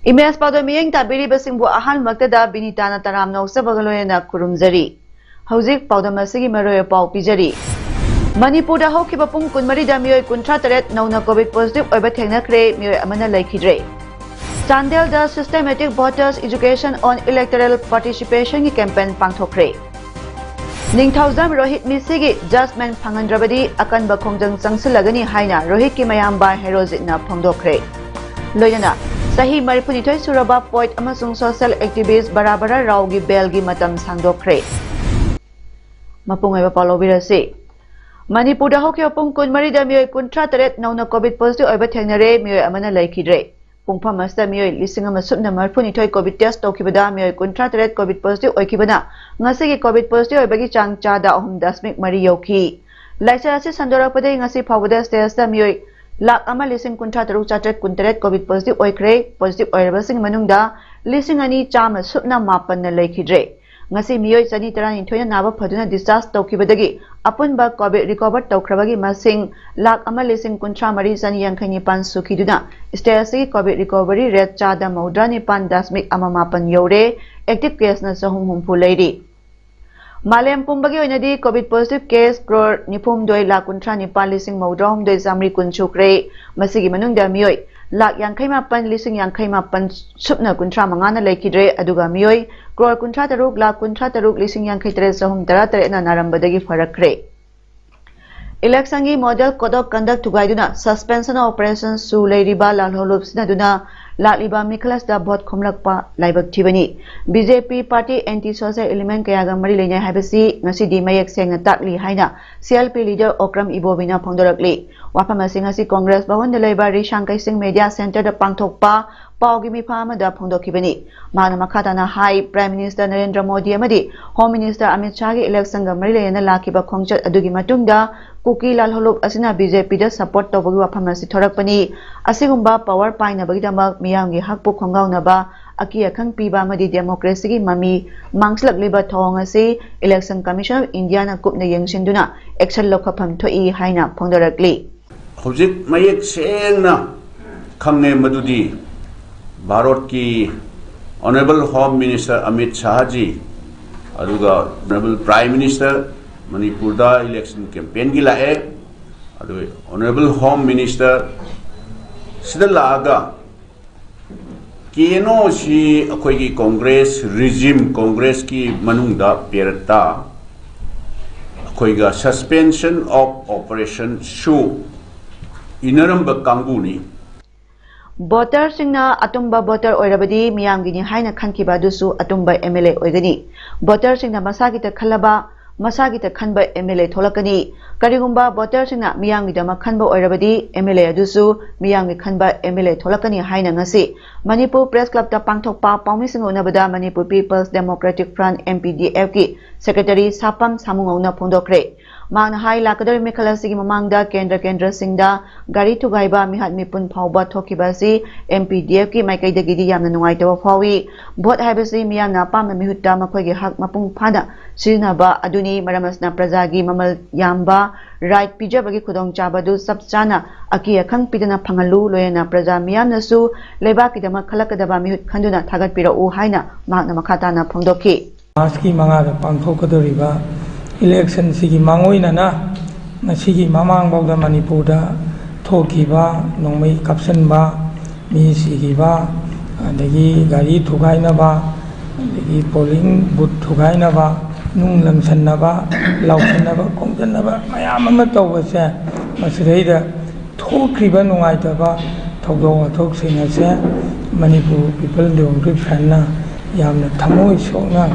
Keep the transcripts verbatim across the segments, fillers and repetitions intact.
Image ꯄꯥꯎꯗꯝ ꯃꯤꯠꯌꯦꯡ ꯇꯥꯕꯤꯔꯤꯕꯁꯤꯡꯕꯨ ꯑꯍꯥꯟꯕꯃꯛꯇꯗ ꯕꯤꯅꯤꯇꯥꯅ ꯇꯔꯥꯝꯅ ꯑꯣꯛꯆꯕꯒ ꯂꯣꯏꯅꯅ ꯈꯨꯔꯨꯝꯖꯔꯤ꯫ ꯍꯧꯖꯤꯛ ꯄꯥꯎꯗꯝ ꯑꯁꯤꯒꯤ ꯃꯔꯨꯑꯣꯏꯕ ꯄꯥꯎ ꯄꯤꯖꯔꯤ꯫ ꯃꯅꯤꯄꯨꯔꯗ ꯍꯧꯈꯤꯕ ꯄꯨꯡ ꯀꯨꯟꯃꯔꯤꯗ ꯃꯤꯑꯣꯏ ꯀꯨꯟꯊ꯭ꯔꯥ ꯇꯔꯦꯠ ꯅꯧꯅ ꯀꯣꯚꯤꯗ ꯄꯣꯖꯤꯇꯤꯚ ꯑꯣꯏꯕ ꯊꯦꯡꯅꯈ꯭ꯔꯦ, ꯃꯤꯑꯣꯏ ꯑꯃꯅ ꯂꯩꯈꯤꯗ꯭ꯔꯦ꯫ ꯆꯥꯟꯗꯦꯜꯗ Systematic Voters Education on Electoral Participation ꯒꯤ ꯀꯦꯝꯄꯦꯟ ꯄꯥꯡꯊꯣꯛꯈ꯭ꯔꯦ꯫ ꯅꯤꯡꯊꯧꯖꯝ ꯔꯣꯍꯤꯠ ꯃꯤꯁꯤꯒꯤ ꯖꯖꯃꯦꯟ ꯐꯪꯍꯟꯗ꯭ꯔꯕꯗꯤ ꯑꯀꯟꯕ ꯈꯣꯡꯖꯪ ꯆꯪꯁꯤꯜꯂꯒꯅꯤ ꯍꯥꯏꯅ ꯔꯣꯍꯤꯠꯀꯤ ꯃꯌꯥꯝꯕ ꯍꯦꯔꯣꯖꯤꯠꯅ ꯐꯣꯡꯗꯣꯛꯈ꯭ꯔꯦ꯫ ꯂꯣꯏꯅꯅ ꯆꯍꯤ ꯃꯔꯤꯐꯨꯅꯤꯊꯣꯏ ꯁꯨꯔꯕ ꯄꯣꯏꯠ ꯑꯃꯁꯨꯡ ꯁꯣꯁꯤꯌꯦꯜ ꯑꯦꯛꯇꯤꯚꯤꯁ꯭ꯠ ꯕꯔꯥ ꯕꯔꯥ ꯔꯥꯎꯒꯤ ꯕꯦꯜꯒꯤ ꯃꯇꯝ ꯁꯥꯡꯗꯣꯛꯈ꯭ꯔꯦ꯫ ꯃꯄꯨꯡ ꯑꯣꯏꯕ ꯄꯥꯎ ꯂꯧꯕꯤꯔꯁꯤ꯫ ꯃꯅꯤꯄꯨꯔꯗ ꯍꯧꯈꯤꯕ ꯄꯨꯡ ꯀꯨꯟꯃꯔꯤꯗ ꯃꯤꯑꯣꯏ ꯀꯨꯟꯊ꯭ꯔꯥ ꯇꯔꯦꯠ ꯅꯧꯅ ꯀꯣꯚꯤꯗ ꯄꯣꯖꯤꯇꯤꯚ ꯑꯣꯏꯕ ꯊꯦꯡꯅꯔꯦ, ꯃꯤꯑꯣꯏ ꯑꯃꯅ ꯂꯩꯈꯤꯗ꯭ꯔꯦ꯫ ꯄꯨꯡꯐꯝ ꯑꯁꯤꯗ ꯃꯤꯑꯣꯏ ꯂꯤꯁꯤꯡ ꯑꯃ ꯁꯨꯞꯅ ꯃꯔꯤꯐꯨꯅꯤꯊꯣꯏ ꯀꯣꯚꯤꯗ ꯇꯦꯁ꯭ꯠ ꯇꯧꯈꯤꯕꯗ ꯃꯤꯑꯣꯏ ꯀꯨꯟꯊ꯭ꯔꯥ ꯇꯔꯦꯠ ꯀꯣꯚꯤꯗ ꯄꯣꯖꯤꯇꯤꯚ ꯑꯣꯏꯈꯤꯕꯅ ꯉꯁꯤꯒꯤ ꯀꯣꯚꯤꯗ ꯄꯣꯖꯤꯇꯤꯚ ꯑꯣꯏꯕꯒꯤ ꯆꯥꯡ ꯆꯥꯗ ꯑꯍꯨꯝ ꯗꯁꯃꯤꯛ ꯃꯔꯤ ꯌꯧꯈꯤ꯫ ꯂꯥꯏꯆꯠ ꯑꯁꯤ ꯁꯟꯗꯣꯔꯛꯄꯗꯒꯤ ꯉꯁꯤ ꯐꯥꯎꯕꯗ ꯁ꯭ꯇꯦꯠ ꯑꯁꯤꯗ ꯃꯤꯑꯣꯏ ꯂꯥꯈ ꯑꯃ ꯂꯤꯁꯤꯡ ꯀꯨꯟꯊ꯭ꯔꯥ ꯇꯔꯨꯛ ꯆꯥꯇ꯭ꯔꯦꯠ ꯀꯨꯟꯇꯔꯦꯠ ꯀꯣꯚꯤꯗ ꯄꯣꯖꯤꯇꯤꯚ ꯑꯣꯏꯈ꯭ꯔꯦ꯫ ꯄꯣꯖꯤꯇꯤꯚ ꯑꯣꯏꯔꯕꯁꯤꯡꯒꯤ ꯃꯅꯨꯡꯗ ꯂꯤꯁꯤꯡ ꯑꯅꯤ ꯆꯥꯝꯃ ꯁꯨꯞꯅ ꯃꯥꯄꯟꯅ ꯂꯩꯈꯤꯗ꯭ꯔꯦ꯫ ꯉꯁꯤ ꯃꯤꯑꯣꯏ ꯆꯅꯤ ꯇꯔꯥꯅꯤꯊꯣꯏꯅ ꯅꯥꯕ ꯐꯗꯨꯅ ꯗꯤꯁꯆꯥꯔꯖ ꯇꯧꯈꯤꯕꯗꯒꯤ ꯑꯄꯨꯟꯕ ꯀꯣꯚꯤꯗ ꯔꯤꯀꯣꯚꯔ ꯇꯧꯈ꯭ꯔꯕꯒꯤ ꯃꯁꯤꯡ ꯂꯥꯈ ꯑꯃ ꯂꯤꯁꯤꯡ ꯀꯨꯟꯊ꯭ꯔꯥ ꯃꯔꯤ ꯆꯅꯤ ꯌꯥꯡꯈꯩ ꯅꯤꯄꯥꯟ ꯁꯨꯈꯤꯗꯨꯅ ꯁ꯭ꯇꯦꯠ ꯑꯁꯤꯒꯤ ꯀꯣꯚꯤꯗ ꯔꯤꯀꯣꯚꯔꯤ ꯔꯦꯠ ꯆꯥꯗ ꯃꯧꯗ꯭ꯔꯥ ꯅꯤꯄꯥꯟ ꯗꯁꯃꯤꯛ ꯑꯃ ꯃꯥꯄꯟ ꯌꯧꯔꯦ꯫ ꯑꯦꯛꯇꯤꯚ ꯀꯦꯁꯅ ꯆꯍꯨꯝ ꯍꯨꯝꯐꯨ ꯂꯩꯔꯤ꯫ ꯃꯥꯂꯦꯝ ꯄꯨꯝꯕꯒꯤ ꯑꯣꯏꯅꯗꯤ ꯀꯣꯚꯤꯗ ꯄꯣꯖꯤꯇꯤꯚ ꯀꯦꯁ ꯀ꯭ꯔꯣꯔ ꯅꯤꯐꯨ ꯍꯨꯝꯗꯣꯏ ꯂꯥꯈ ꯀꯨꯟꯊ꯭ꯔꯥ ꯅꯤꯄꯥꯟ ꯂꯤꯁꯤꯡ ꯃꯧꯗ꯭ꯔꯥ ꯍꯨꯝꯗꯣꯏ ꯆꯥꯃꯔꯤ ꯀꯨꯟ ꯁꯨꯈ꯭ꯔꯦ꯫ ꯃꯁꯤꯒꯤ ꯃꯅꯨꯡꯗ ꯃꯤꯑꯣꯏ ꯂꯥꯈ ꯌꯥꯡꯈꯩ ꯃꯥꯄꯟ ꯂꯤꯁꯤꯡ ꯌꯥꯡꯈꯩ ꯃꯥꯄꯟ ꯁꯨꯞꯅ ꯀꯨꯟꯊ꯭ꯔꯥ ꯃꯉꯥꯅ ꯂꯩꯈꯤꯗ꯭ꯔꯦ, ꯑꯗꯨꯒ ꯃꯤꯑꯣꯏ ꯀ꯭ꯔꯣꯔ ꯀꯨꯟꯊ꯭ꯔꯥ ꯇꯔꯨꯛ ꯂꯥꯈ ꯀꯨꯟꯊ꯭ꯔꯥ ꯇꯔꯨꯛ ꯂꯤꯁꯤꯡ ꯌꯥꯡꯈꯩ ꯇꯔꯦꯠ ꯆꯍꯨꯝ ꯇꯔꯥ ꯇꯔꯦꯠꯅ ꯅꯥꯔꯝꯕꯗꯒꯤ ꯐꯔꯛꯈ꯭ꯔꯦ꯫ ꯏꯂꯦꯛꯁꯟꯒꯤ ꯃꯣꯗꯦꯜ ꯀꯣꯗ ꯑꯣꯐ ꯀꯟꯗꯛ ꯊꯨꯒꯥꯏꯗꯨꯅ ꯁꯁꯄꯦꯟꯁꯟ ꯑꯣꯄꯔꯦꯁꯟ ꯁꯨ ꯂꯩꯔꯤꯕ ꯂꯥꯜꯍꯧꯂꯨꯞ ꯁꯤꯖꯤꯟꯅꯗꯨꯅ ꯂꯥꯛꯂꯤꯕ ꯃꯤꯈꯜ ꯑꯁꯤꯗ ꯚꯣꯠ ꯈꯣꯝꯂꯛꯄ ꯂꯥꯏꯕꯛ ꯊꯤꯕꯅꯤ꯫ ꯕꯤ ꯖꯦ ꯄꯤ ꯄꯥꯔꯇꯤ ꯑꯦꯟꯇꯤ ꯁꯣꯁꯤꯌꯦꯜ ꯏꯂꯤꯃꯦꯟ ꯀꯌꯥꯒ ꯃꯔꯤ ꯂꯩꯅꯩ ꯍꯥꯏꯕꯁꯤ ꯉꯁꯤꯗꯤ ꯃꯌꯦꯛ ꯁꯦꯡꯅ ꯇꯥꯛꯂꯤ ꯍꯥꯏꯅ C L P leader Okram ꯏꯕꯣꯕꯤꯅ ꯐꯣꯡꯗꯣꯔꯛꯂꯤ꯫ ꯋꯥꯐꯝ ꯑꯁꯤ ꯉꯁꯤ ꯀꯣꯡꯒ꯭ꯔꯦꯁ ꯚꯋꯟꯗ ꯂꯩꯕ ꯔꯤꯁꯥꯡ ꯀꯩꯁꯤꯡ ꯃꯦꯗꯤꯌꯥ ꯁꯦꯟꯇꯔꯗ ꯄꯥꯡꯊꯣꯛꯄ ꯄꯥꯎꯒꯤ ꯃꯤꯐꯝ ꯑꯃꯗ ꯐꯣꯡꯗꯣꯛꯈꯤꯕꯅꯤ꯫ ꯃꯍꯥꯛꯅ ꯃꯈꯥ ꯇꯥꯅ ꯍꯥꯏ, Prime Minister ꯅꯔꯦꯟꯗ꯭ꯔ ꯃꯣꯗꯤ ꯑꯃꯗꯤ Home Minister ꯑꯃꯤꯠ ꯁꯥꯍꯒꯤ election ꯒ ꯃꯔꯤ ꯂꯩꯅꯅ ꯂꯥꯛꯈꯤꯕ ꯈꯣꯡꯆꯠ ꯑꯗꯨꯒꯤ ꯃꯇꯨꯡꯗ ꯀꯨꯀꯤ ꯂꯥꯜꯍꯧꯂꯨꯞ ꯑꯁꯤꯅ BJP ꯗ support ꯇꯧꯕꯒꯤ ꯋꯥꯐꯝ ꯑꯁꯤ ꯊꯣꯔꯛꯄꯅꯤ꯫ ꯑꯁꯤꯒꯨꯝꯕ power ꯄꯥꯏꯅꯕꯒꯤꯗꯃꯛ ꯃꯤꯌꯥꯝꯒꯤ ꯍꯛꯄꯨ ꯈꯣꯡꯒꯥꯎꯅꯕ, ꯑꯀꯤ ꯑꯈꯪ ꯄꯤꯕ ꯑꯃꯗꯤ democracy ꯒꯤ ꯃꯃꯤ ꯃꯥꯡꯁꯤꯜꯂꯛꯂꯤꯕ ꯊꯧꯑꯣꯡ ꯑꯁꯤ Election Commission of India ꯅ ꯀꯨꯞꯅ ꯌꯦꯡꯁꯤꯟꯗꯨꯅ action ꯂꯧꯈꯠꯐꯝ ꯊꯣꯛꯏ ꯍꯥꯏꯅ ꯐꯣꯡꯗꯣꯔꯛꯂꯤ꯫ ꯍꯧꯖꯤꯛ ꯃꯌꯦꯛ ꯁꯦꯡꯅ ꯈꯪꯉꯦ ꯃꯗꯨꯗꯤ ꯚꯥꯔꯠꯀꯤ Honourable Home Minister ꯑꯃꯤꯠ ꯁꯥꯍꯖꯤ, ꯑꯗꯨꯒ Honourable Prime Minister ꯃꯅꯤꯄꯨꯔꯗ election campaign ꯒꯤ ꯂꯥꯛꯑꯦ, ꯑꯗꯨꯒ Honourable Home Minister ꯁꯤꯗ ꯂꯥꯛꯑꯒ ꯀꯦ ꯑꯦꯟ ꯑꯣ ꯁꯤ ꯑꯩꯈꯣꯏꯒꯤ Congress regime, Congress ꯀꯤ ꯃꯅꯨꯡꯗ ꯄꯦꯔꯠꯇ ꯑꯩꯈꯣꯏꯒ suspension of operation ꯁꯨ ꯏꯟꯅꯔꯝꯕ ꯀꯥꯡꯕꯨꯅꯤ꯫ Voter ꯁꯤꯡꯅ ꯑꯆꯨꯝꯕ voter ꯑꯣꯏꯔꯕꯗꯤ ꯃꯤꯌꯥꯝꯒꯤꯅꯤ ꯍꯥꯏꯅ ꯈꯟꯈꯤꯕ ꯑꯗꯨꯁꯨ ꯑꯆꯨꯝꯕ MLA ꯑꯣꯏꯒꯅꯤ꯫ Voter ꯁꯤꯡꯅ ꯃꯁꯥꯒꯤꯇ ꯈꯜꯂꯕ, ꯃꯁꯥꯒꯤꯇ ꯈꯟꯕ MLA ꯊꯣꯛꯂꯛꯀꯅꯤ꯫ ꯀꯔꯤꯒꯨꯝꯕ voter ꯁꯤꯡꯅ ꯃꯤꯌꯥꯝꯒꯤꯗꯃꯛ ꯈꯟꯕ ꯑꯣꯏꯔꯕꯗꯤ MLA ꯑꯗꯨꯁꯨ ꯃꯤꯌꯥꯝꯒꯤ ꯈꯟꯕ MLA ꯊꯣꯛꯂꯛꯀꯅꯤ ꯍꯥꯏꯅ ꯉꯁꯤ ꯃꯅꯤꯄꯨꯔ Press Club ꯇ ꯄꯥꯡꯊꯣꯛꯄ ꯄꯥꯎꯃꯤꯁꯤꯡꯒ ꯎꯅꯕꯗ Manipur People's Democratic Front, MPDF ꯀꯤ Secretary ꯁꯥꯄꯝ ꯁꯥꯃꯨꯉꯧꯅ ꯐꯣꯡꯗꯣꯛꯈ꯭ꯔꯦ꯫ ꯃꯍꯥꯛꯅ ꯍꯥꯏ, ꯂꯥꯛꯀꯗꯧꯔꯤꯕ ꯃꯤꯈꯜ ꯑꯁꯤꯒꯤ ꯃꯃꯥꯡꯗ ꯀꯦꯟꯗ꯭ꯔ ꯀꯦꯟꯗ꯭ꯔꯁꯤꯡꯗ ꯒꯥꯔꯤ ꯊꯨꯒꯥꯏꯕ ꯃꯤꯍꯥꯠ ꯃꯤꯄꯨꯟ ꯐꯥꯎꯕ ꯊꯣꯛꯈꯤꯕ ꯑꯁꯤ MPDF ꯀꯤ ꯃꯥꯏꯀꯩꯗꯒꯤꯗꯤ ꯌꯥꯝꯅ ꯅꯨꯡꯉꯥꯏꯇꯕ ꯐꯥꯎꯏ꯫ Vote ꯍꯥꯏꯕꯁꯤ ꯃꯤꯌꯥꯝꯅ ꯑꯄꯥꯝꯕ ꯃꯤꯍꯨꯠꯇ ꯃꯈꯣꯏꯒꯤ ꯍꯛ ꯃꯄꯨꯡ ꯐꯥꯅ ꯁꯤꯖꯤꯟꯅꯕ ꯑꯗꯨꯅꯤ꯫ ꯃꯔꯝ ꯑꯁꯤꯅ ꯄ꯭ꯔꯖꯥꯒꯤ ꯃꯃꯜ ꯌꯥꯝꯕ right ꯄꯤꯖꯕꯒꯤ ꯈꯨꯗꯣꯡꯆꯥꯕꯗꯨ ꯆꯞ ꯆꯥꯅ ꯑꯀꯤ ꯑꯈꯪ ꯄꯤꯗꯅ ꯐꯪꯍꯜꯂꯨ꯫ ꯂꯣꯏꯅꯅ ꯄ꯭ꯔꯖꯥ ꯃꯤꯌꯥꯝꯅꯁꯨ ꯂꯩꯕꯥꯛꯀꯤꯗꯃꯛ ꯈꯜꯂꯛꯀꯗꯕ ꯃꯤꯍꯨꯠ ꯈꯟꯗꯨꯅ ꯊꯥꯒꯠꯄꯤꯔꯛꯎ ꯍꯥꯏꯅ ꯃꯍꯥꯛꯅ ꯃꯈꯥ ꯇꯥꯅ ꯐꯣꯡꯗꯣꯛꯈꯤ꯫ ꯃꯥꯔꯆꯀꯤ ꯃꯉꯥꯗ ꯄꯥꯡꯊꯣꯛꯀꯗꯧꯔꯤꯕ election ꯁꯤꯒꯤ ꯃꯥꯡꯑꯣꯏꯅꯅ ꯉꯁꯤꯒꯤ ꯃꯃꯥꯡꯐꯥꯎꯗ ꯃꯅꯤꯄꯨꯔꯗ ꯊꯣꯛꯈꯤꯕ ꯅꯣꯡꯃꯩ ꯀꯥꯞꯁꯤꯟꯕ, ꯃꯤ ꯁꯤꯈꯤꯕ, ꯑꯗꯒꯤ ꯒꯥꯔꯤ ꯊꯨꯒꯥꯏꯅꯕ, ꯑꯗꯒꯤ polling booth ꯊꯨꯒꯥꯏꯅꯕ, ꯅꯨꯡ ꯂꯪꯁꯟꯅꯕ, ꯂꯥꯎꯁꯟꯅꯕ, ꯈꯣꯡꯖꯟꯅꯕ ꯃꯌꯥꯝ ꯑꯃ ꯇꯧꯕꯁꯦ ꯃꯁꯤꯗꯩꯗ ꯊꯣꯛꯈ꯭ꯔꯤꯕ ꯅꯨꯡꯉꯥꯏꯇꯕ ꯊꯧꯗꯣꯛ ꯋꯥꯊꯣꯛꯁꯤꯡ ꯑꯁꯦ ꯃꯅꯤꯄꯨꯔ People Democratic Front ꯅ ꯌꯥꯝꯅ ꯊꯃꯣꯏ ꯁꯣꯛꯅ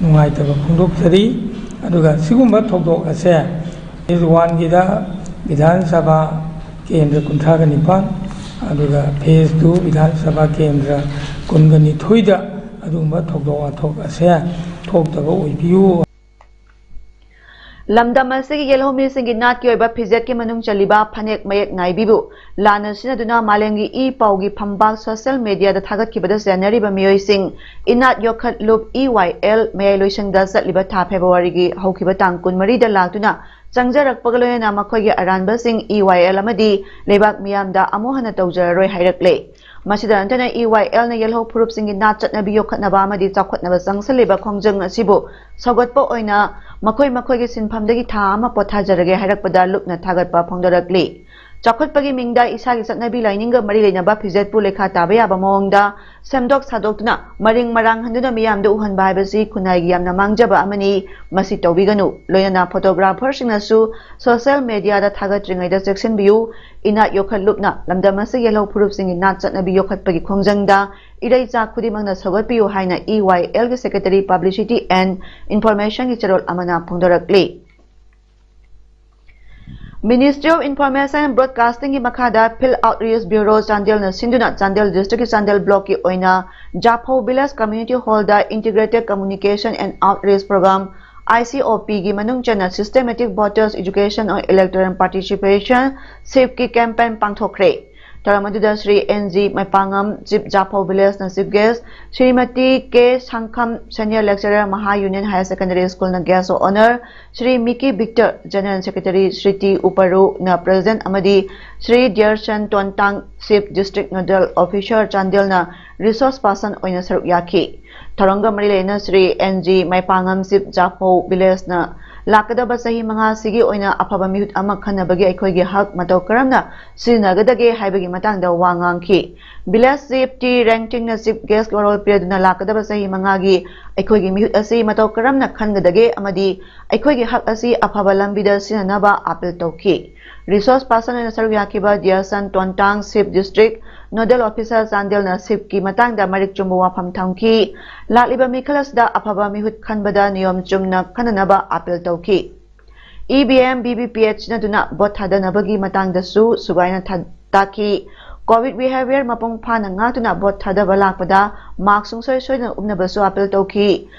ꯅꯨꯡꯉꯥꯏꯇꯕ ꯐꯣꯡꯗꯣꯛꯆꯔꯤ꯫ ꯑꯗꯨꯒ ꯁꯤꯒꯨꯝꯕ ꯊꯧꯗꯣꯛ ꯑꯁꯦ phase one ꯒꯤꯗ ꯕꯤꯙꯥꯟ ꯁꯚꯥ ꯀꯦꯟꯗ꯭ꯔ ꯀꯨꯟꯊ꯭ꯔꯥꯒ ꯅꯤꯄꯥꯟ, ꯑꯗꯨꯒ ꯐꯦꯖ ꯇꯨ ꯕꯤꯙꯥꯟ ꯁꯚꯥ ꯀꯦꯟꯗ꯭ꯔ ꯀꯨꯟꯒ ꯅꯤꯊꯣꯏꯗ ꯑꯗꯨꯒꯨꯝꯕ ꯊꯧꯗꯣꯛ ꯋꯥꯊꯣꯛ ꯑꯁꯦ ꯊꯣꯛꯇꯕ ꯑꯣꯏꯕꯤꯌꯨ꯫ ꯂꯝꯗꯝ ꯑꯁꯤꯒꯤ ꯌꯦꯜꯍꯧꯃꯤꯁꯤꯡꯒꯤ ꯅꯥꯠꯀꯤ ꯑꯣꯏꯕ ꯐꯤꯖꯦꯠꯀꯤ ꯃꯅꯨꯡ ꯆꯜꯂꯤꯕ ꯐꯅꯦꯛ ꯃꯌꯦꯛ ꯅꯥꯏꯕꯤꯕꯨ ꯂꯥꯟꯅ ꯁꯤꯖꯤꯟꯅꯗꯨꯅ ꯃꯥꯂꯦꯝꯒꯤ ꯏ ꯄꯥꯎꯒꯤ ꯐꯝꯕꯥꯛ ꯁꯣꯁꯤꯌꯦꯜ ꯃꯦꯗꯤꯌꯥꯗ ꯊꯥꯒꯠꯈꯤꯕꯗ ꯆꯦꯟꯅꯔꯤꯕ ꯃꯤꯑꯣꯏꯁꯤꯡ ꯏꯅꯥꯠ ꯌꯣꯛꯈꯠꯂꯨꯞ ꯏ ꯋꯥꯏ ꯑꯦꯜ ꯃꯌꯥꯏ ꯂꯣꯏꯁꯪꯗ ꯆꯠꯂꯤꯕ ꯊꯥ ꯐꯦꯕ꯭ꯔꯨꯋꯥꯔꯤꯒꯤ ꯍꯧꯈꯤꯕ ꯇꯥꯡ ꯀꯨꯟꯃꯔꯤꯗ ꯂꯥꯛꯇꯨꯅ ꯆꯪꯖꯔꯛꯄꯒ ꯂꯣꯏꯅꯅ ꯃꯈꯣꯏꯒꯤ ꯑꯔꯥꯟꯕꯁꯤꯡ ꯏ ꯋꯥꯏ ꯑꯦꯜ ꯑꯃꯗꯤ ꯂꯩꯕꯥꯛ ꯃꯤꯌꯥꯝꯗ ꯑꯃꯨꯛ ꯍꯟꯅ ꯇꯧꯖꯔꯔꯣꯏ ꯍꯥꯏꯔꯛꯂꯦ꯫ ꯃꯁꯤꯗ ꯅꯠꯇꯅ ꯏ ꯋꯥꯏ ꯑꯦꯜꯅ ꯌꯦꯜꯍꯧ ꯐꯨꯔꯨꯞꯁꯤꯡꯒꯤ ꯅꯥꯠ ꯆꯠꯅꯕꯤ ꯌꯣꯛꯈꯠꯅꯕ ꯑꯃꯗꯤ ꯆꯥꯎꯈꯠꯅꯕ ꯆꯪꯁꯤꯜꯂꯤꯕ ꯈꯣꯡꯖꯪ ꯑꯁꯤꯕꯨ ꯁꯧꯒꯠꯄ ꯑꯣꯏꯅ ꯃꯈꯣꯏ ꯃꯈꯣꯏꯒꯤ ꯁꯤꯟꯐꯝꯗꯒꯤ ꯊꯥ ꯑꯃ ꯄꯣꯊꯥꯖꯔꯒꯦ ꯍꯥꯏꯔꯛꯄꯗ ꯂꯨꯞꯅ ꯊꯥꯒꯠꯄ ꯐꯣꯡꯗꯣꯔꯛꯂꯤ꯫ ꯆꯥꯎꯈꯠꯄꯒꯤ ꯃꯤꯡꯗ ꯏꯁꯥꯒꯤ ꯆꯠꯅꯕꯤ ꯂꯥꯏꯅꯤꯡꯒ ꯃꯔꯤ ꯂꯩꯅꯕ ꯐꯤꯖꯦꯠꯄꯨ ꯂꯩꯈꯥ ꯇꯥꯕ ꯌꯥꯕ ꯃꯑꯣꯡꯗ ꯁꯦꯝꯗꯣꯛ ꯁꯥꯗꯣꯛꯇꯨꯅ ꯃꯔꯤꯡ ꯃꯔꯥꯡꯍꯟꯗꯨꯅ ꯃꯤꯌꯥꯝꯗ ꯎꯍꯟꯕ ꯍꯥꯏꯕꯁꯤ ꯈꯨꯟꯅꯥꯏꯒꯤ ꯌꯥꯝꯅ ꯃꯥꯡꯖꯕ ꯑꯃꯅꯤ꯫ ꯃꯁꯤ ꯇꯧꯕꯤꯒꯅꯨ꯫ ꯂꯣꯏꯅꯅ ꯐꯣꯇꯣꯒ꯭ꯔꯥꯐꯔꯁꯤꯡꯅꯁꯨ ꯁꯣꯁꯤꯌꯦꯜ ꯃꯦꯗꯤꯌꯥꯗ ꯊꯥꯒꯠꯇ꯭ꯔꯤꯉꯩꯗ ꯆꯦꯛꯁꯤꯟꯕꯤꯌꯨ꯫ ꯏꯅꯥꯠ ꯌꯣꯛꯈꯠꯂꯨꯞꯅ ꯂꯝꯗꯝ ꯑꯁꯤꯒꯤ ꯌꯦꯜꯍꯧ ꯐꯨꯔꯨꯞꯁꯤꯡꯒꯤ ꯅꯥꯠ ꯆꯠꯅꯕꯤ ꯌꯣꯛꯈꯠꯄꯒꯤ ꯈꯣꯡꯖꯪꯗ ꯏꯔꯩꯆꯥ ꯈꯨꯗꯤꯡꯃꯛꯅ ꯁꯧꯒꯠꯄꯤꯌꯨ ꯍꯥꯏꯅ E Y algae secretary publicity and ꯏꯟꯐꯣꯔꯃꯦꯁꯟꯒꯤ ꯆꯦꯔꯣꯜ ꯑꯃꯅ ꯐꯣꯡꯗꯣꯔꯛꯂꯤ꯫ Ministry of Information and Broadcastingꯒꯤ ꯃꯈꯥꯗ Field Outreach Bureau ꯆꯥꯟꯗꯦꯜꯅ ꯁꯤꯟꯗꯨꯅ ꯆꯥꯟꯗꯦꯜ ꯗꯤꯁꯇ꯭ꯔꯤꯛꯀꯤ ꯆꯥꯟꯗꯦꯜ ꯕ꯭ꯂꯣꯛꯀꯤ ꯑꯣꯏꯅ ꯖꯥꯐꯧ ꯚꯤꯂꯦꯖ ꯀꯝꯃ꯭ꯌꯨꯅꯤꯇꯤ ꯍꯣꯜꯗ Integrated Communication and Outreach Program, ICOPꯒꯤ ꯃꯅꯨꯡ ꯆꯟꯅ Systematic Voters Education on Electoral Participation, ꯁꯤꯞꯀꯤ ꯀꯦꯝꯄꯦꯟ ꯄꯥꯡꯊꯣꯛꯈ꯭ꯔꯦ꯫ ꯊꯧꯔꯝ ꯑꯗꯨꯗ ꯁ꯭ꯔꯤ ꯑꯦꯟ ꯖꯤ ꯃꯩꯄꯥꯉꯝ, ꯆꯤꯞ ꯖꯥꯐꯧ ꯚꯤꯂꯦꯖꯅ ꯆꯤꯞ ꯒꯦꯁ, ꯁ꯭ꯔꯤꯃꯇꯤ ꯀꯦ ꯁꯪꯈꯝ, senior lecturer Maha union higher secondary ꯁ꯭ꯀꯨꯜꯅ ꯒꯦꯁ ꯑꯣꯐ ꯑꯣꯅꯔ, ꯁ꯭ꯔꯤ ꯃꯤꯀꯤ ꯕꯤꯛꯇꯔ, ꯖꯦꯅꯔꯦꯜ ꯁꯦꯀ꯭ꯔꯦꯇꯔꯤ ꯁ꯭ꯔꯤꯇꯤ ꯎꯄꯔꯨꯅ ꯄ꯭ꯔꯦꯁꯤꯗꯦꯟꯠ ꯑꯃꯗꯤ ꯁ꯭ꯔꯤ ꯗꯤꯌꯔꯁꯟ ꯇꯣꯟꯇꯥꯡ, ꯆꯤꯐ ꯗꯤꯁꯇ꯭ꯔꯤꯛ ꯅꯣꯗꯦꯜ ꯑꯣꯐꯤꯁꯥꯔ ꯆꯥꯟꯗꯦꯜꯅ ꯔꯤꯁꯣꯔꯁ ꯄꯥꯔꯁꯟ ꯑꯣꯏꯅ ꯁꯔꯨꯛ ꯌꯥꯈꯤ꯫ ꯊꯧꯔꯝꯒ ꯃꯔꯤ ꯂꯩꯅꯅ ꯁ꯭ꯔꯤ ꯑꯦꯟ ꯖꯤ ꯃꯩꯄꯥꯉꯝ, ꯆꯤꯞ ꯖꯥꯐꯧ ꯚꯤꯂꯦꯖꯅ ꯂꯥꯛꯀꯗꯕ ꯆꯍꯤ ꯃꯉꯥꯁꯤꯒꯤ ꯑꯣꯏꯅ ꯑꯐꯕ ꯃꯤꯍꯨꯠ ꯑꯃ ꯈꯟꯅꯕꯒꯤ ꯑꯩꯈꯣꯏꯒꯤ ꯍꯛ ꯃꯇꯧ ꯀꯔꯝꯅ ꯁꯤꯖꯤꯟꯅꯒꯗꯒꯦ ꯍꯥꯏꯕꯒꯤ ꯃꯇꯥꯡꯗ ꯋꯥ ꯉꯥꯡꯈꯤ꯫ ꯚꯤꯂꯦꯖ ꯆꯤꯐ ꯇꯤ ꯔꯦꯡꯊꯤꯡꯅ ꯆꯤꯐ ꯒꯦꯁꯀꯤ ꯋꯥꯔꯣꯜ ꯄꯤꯔꯗꯨꯅ ꯂꯥꯛꯀꯗꯕ ꯆꯍꯤ ꯃꯉꯥꯒꯤ ꯑꯩꯈꯣꯏꯒꯤ ꯃꯤꯍꯨꯠ ꯑꯁꯤ ꯃꯇꯧ ꯀꯔꯝꯅ ꯈꯟꯒꯗꯒꯦ ꯑꯃꯗꯤ ꯑꯩꯈꯣꯏꯒꯤ ꯍꯛ ꯑꯁꯤ ꯑꯐꯕ ꯂꯝꯕꯤꯗ ꯁꯤꯖꯤꯟꯅꯅꯕ ꯑꯥꯄꯤꯜ ꯇꯧꯈꯤ꯫ ꯔꯤꯁꯣꯔꯁ ꯄꯥꯔꯁꯟ ꯑꯣꯏꯅ ꯁꯔꯨꯛ ꯌꯥꯈꯤꯕ ꯗꯤꯌꯔꯁꯟ ꯇꯣꯟꯇꯥꯡ, ꯆꯤꯐ ꯗꯤꯁꯇ꯭ꯔꯤꯛ ꯅꯣꯗꯦꯜ ꯑꯣꯐꯤꯁꯥꯔ ꯆꯥꯟꯗꯦꯜꯅ ꯁꯤꯞꯀꯤ ꯃꯇꯥꯡꯗ ꯃꯔꯤꯛ ꯆꯨꯝꯕ ꯋꯥꯐꯝ ꯊꯝꯈꯤ꯫ ꯂꯥꯛꯂꯤꯕ ꯃꯤꯈꯜ ꯑꯁꯤꯗ ꯑꯐꯕ ꯃꯤꯍꯨꯠ ꯈꯟꯕꯗ ꯅꯤꯌꯣꯝ ꯆꯨꯝꯅ ꯈꯟꯅꯅꯕ ꯑꯥꯄꯤꯜ ꯇꯧꯈꯤ꯫ E V M, V V P AT ꯁꯤꯖꯤꯟꯅꯗꯨꯅ ꯚꯣꯠ ꯊꯥꯗꯅꯕꯒꯤ ꯃꯇꯥꯡꯗꯁꯨ ꯁꯨꯒꯥꯏꯅ ꯊꯥ-, ꯇꯥꯛꯈꯤ꯫ ꯀꯣꯚꯤꯗ ꯕꯤꯍꯦꯕꯤꯌꯔ ꯃꯄꯨꯡ ꯐꯥꯅ ꯉꯥꯛꯇꯨꯅ ꯚꯣꯠ ꯊꯥꯗꯕ ꯂꯥꯛꯄꯗ ꯃꯥꯁ꯭ꯛ ꯁꯨꯡꯁꯣꯏ ꯁꯣꯏꯗꯅ ꯎꯞꯅꯕꯁꯨ ꯑꯥꯄꯤꯜ ꯇꯧꯈꯤ꯫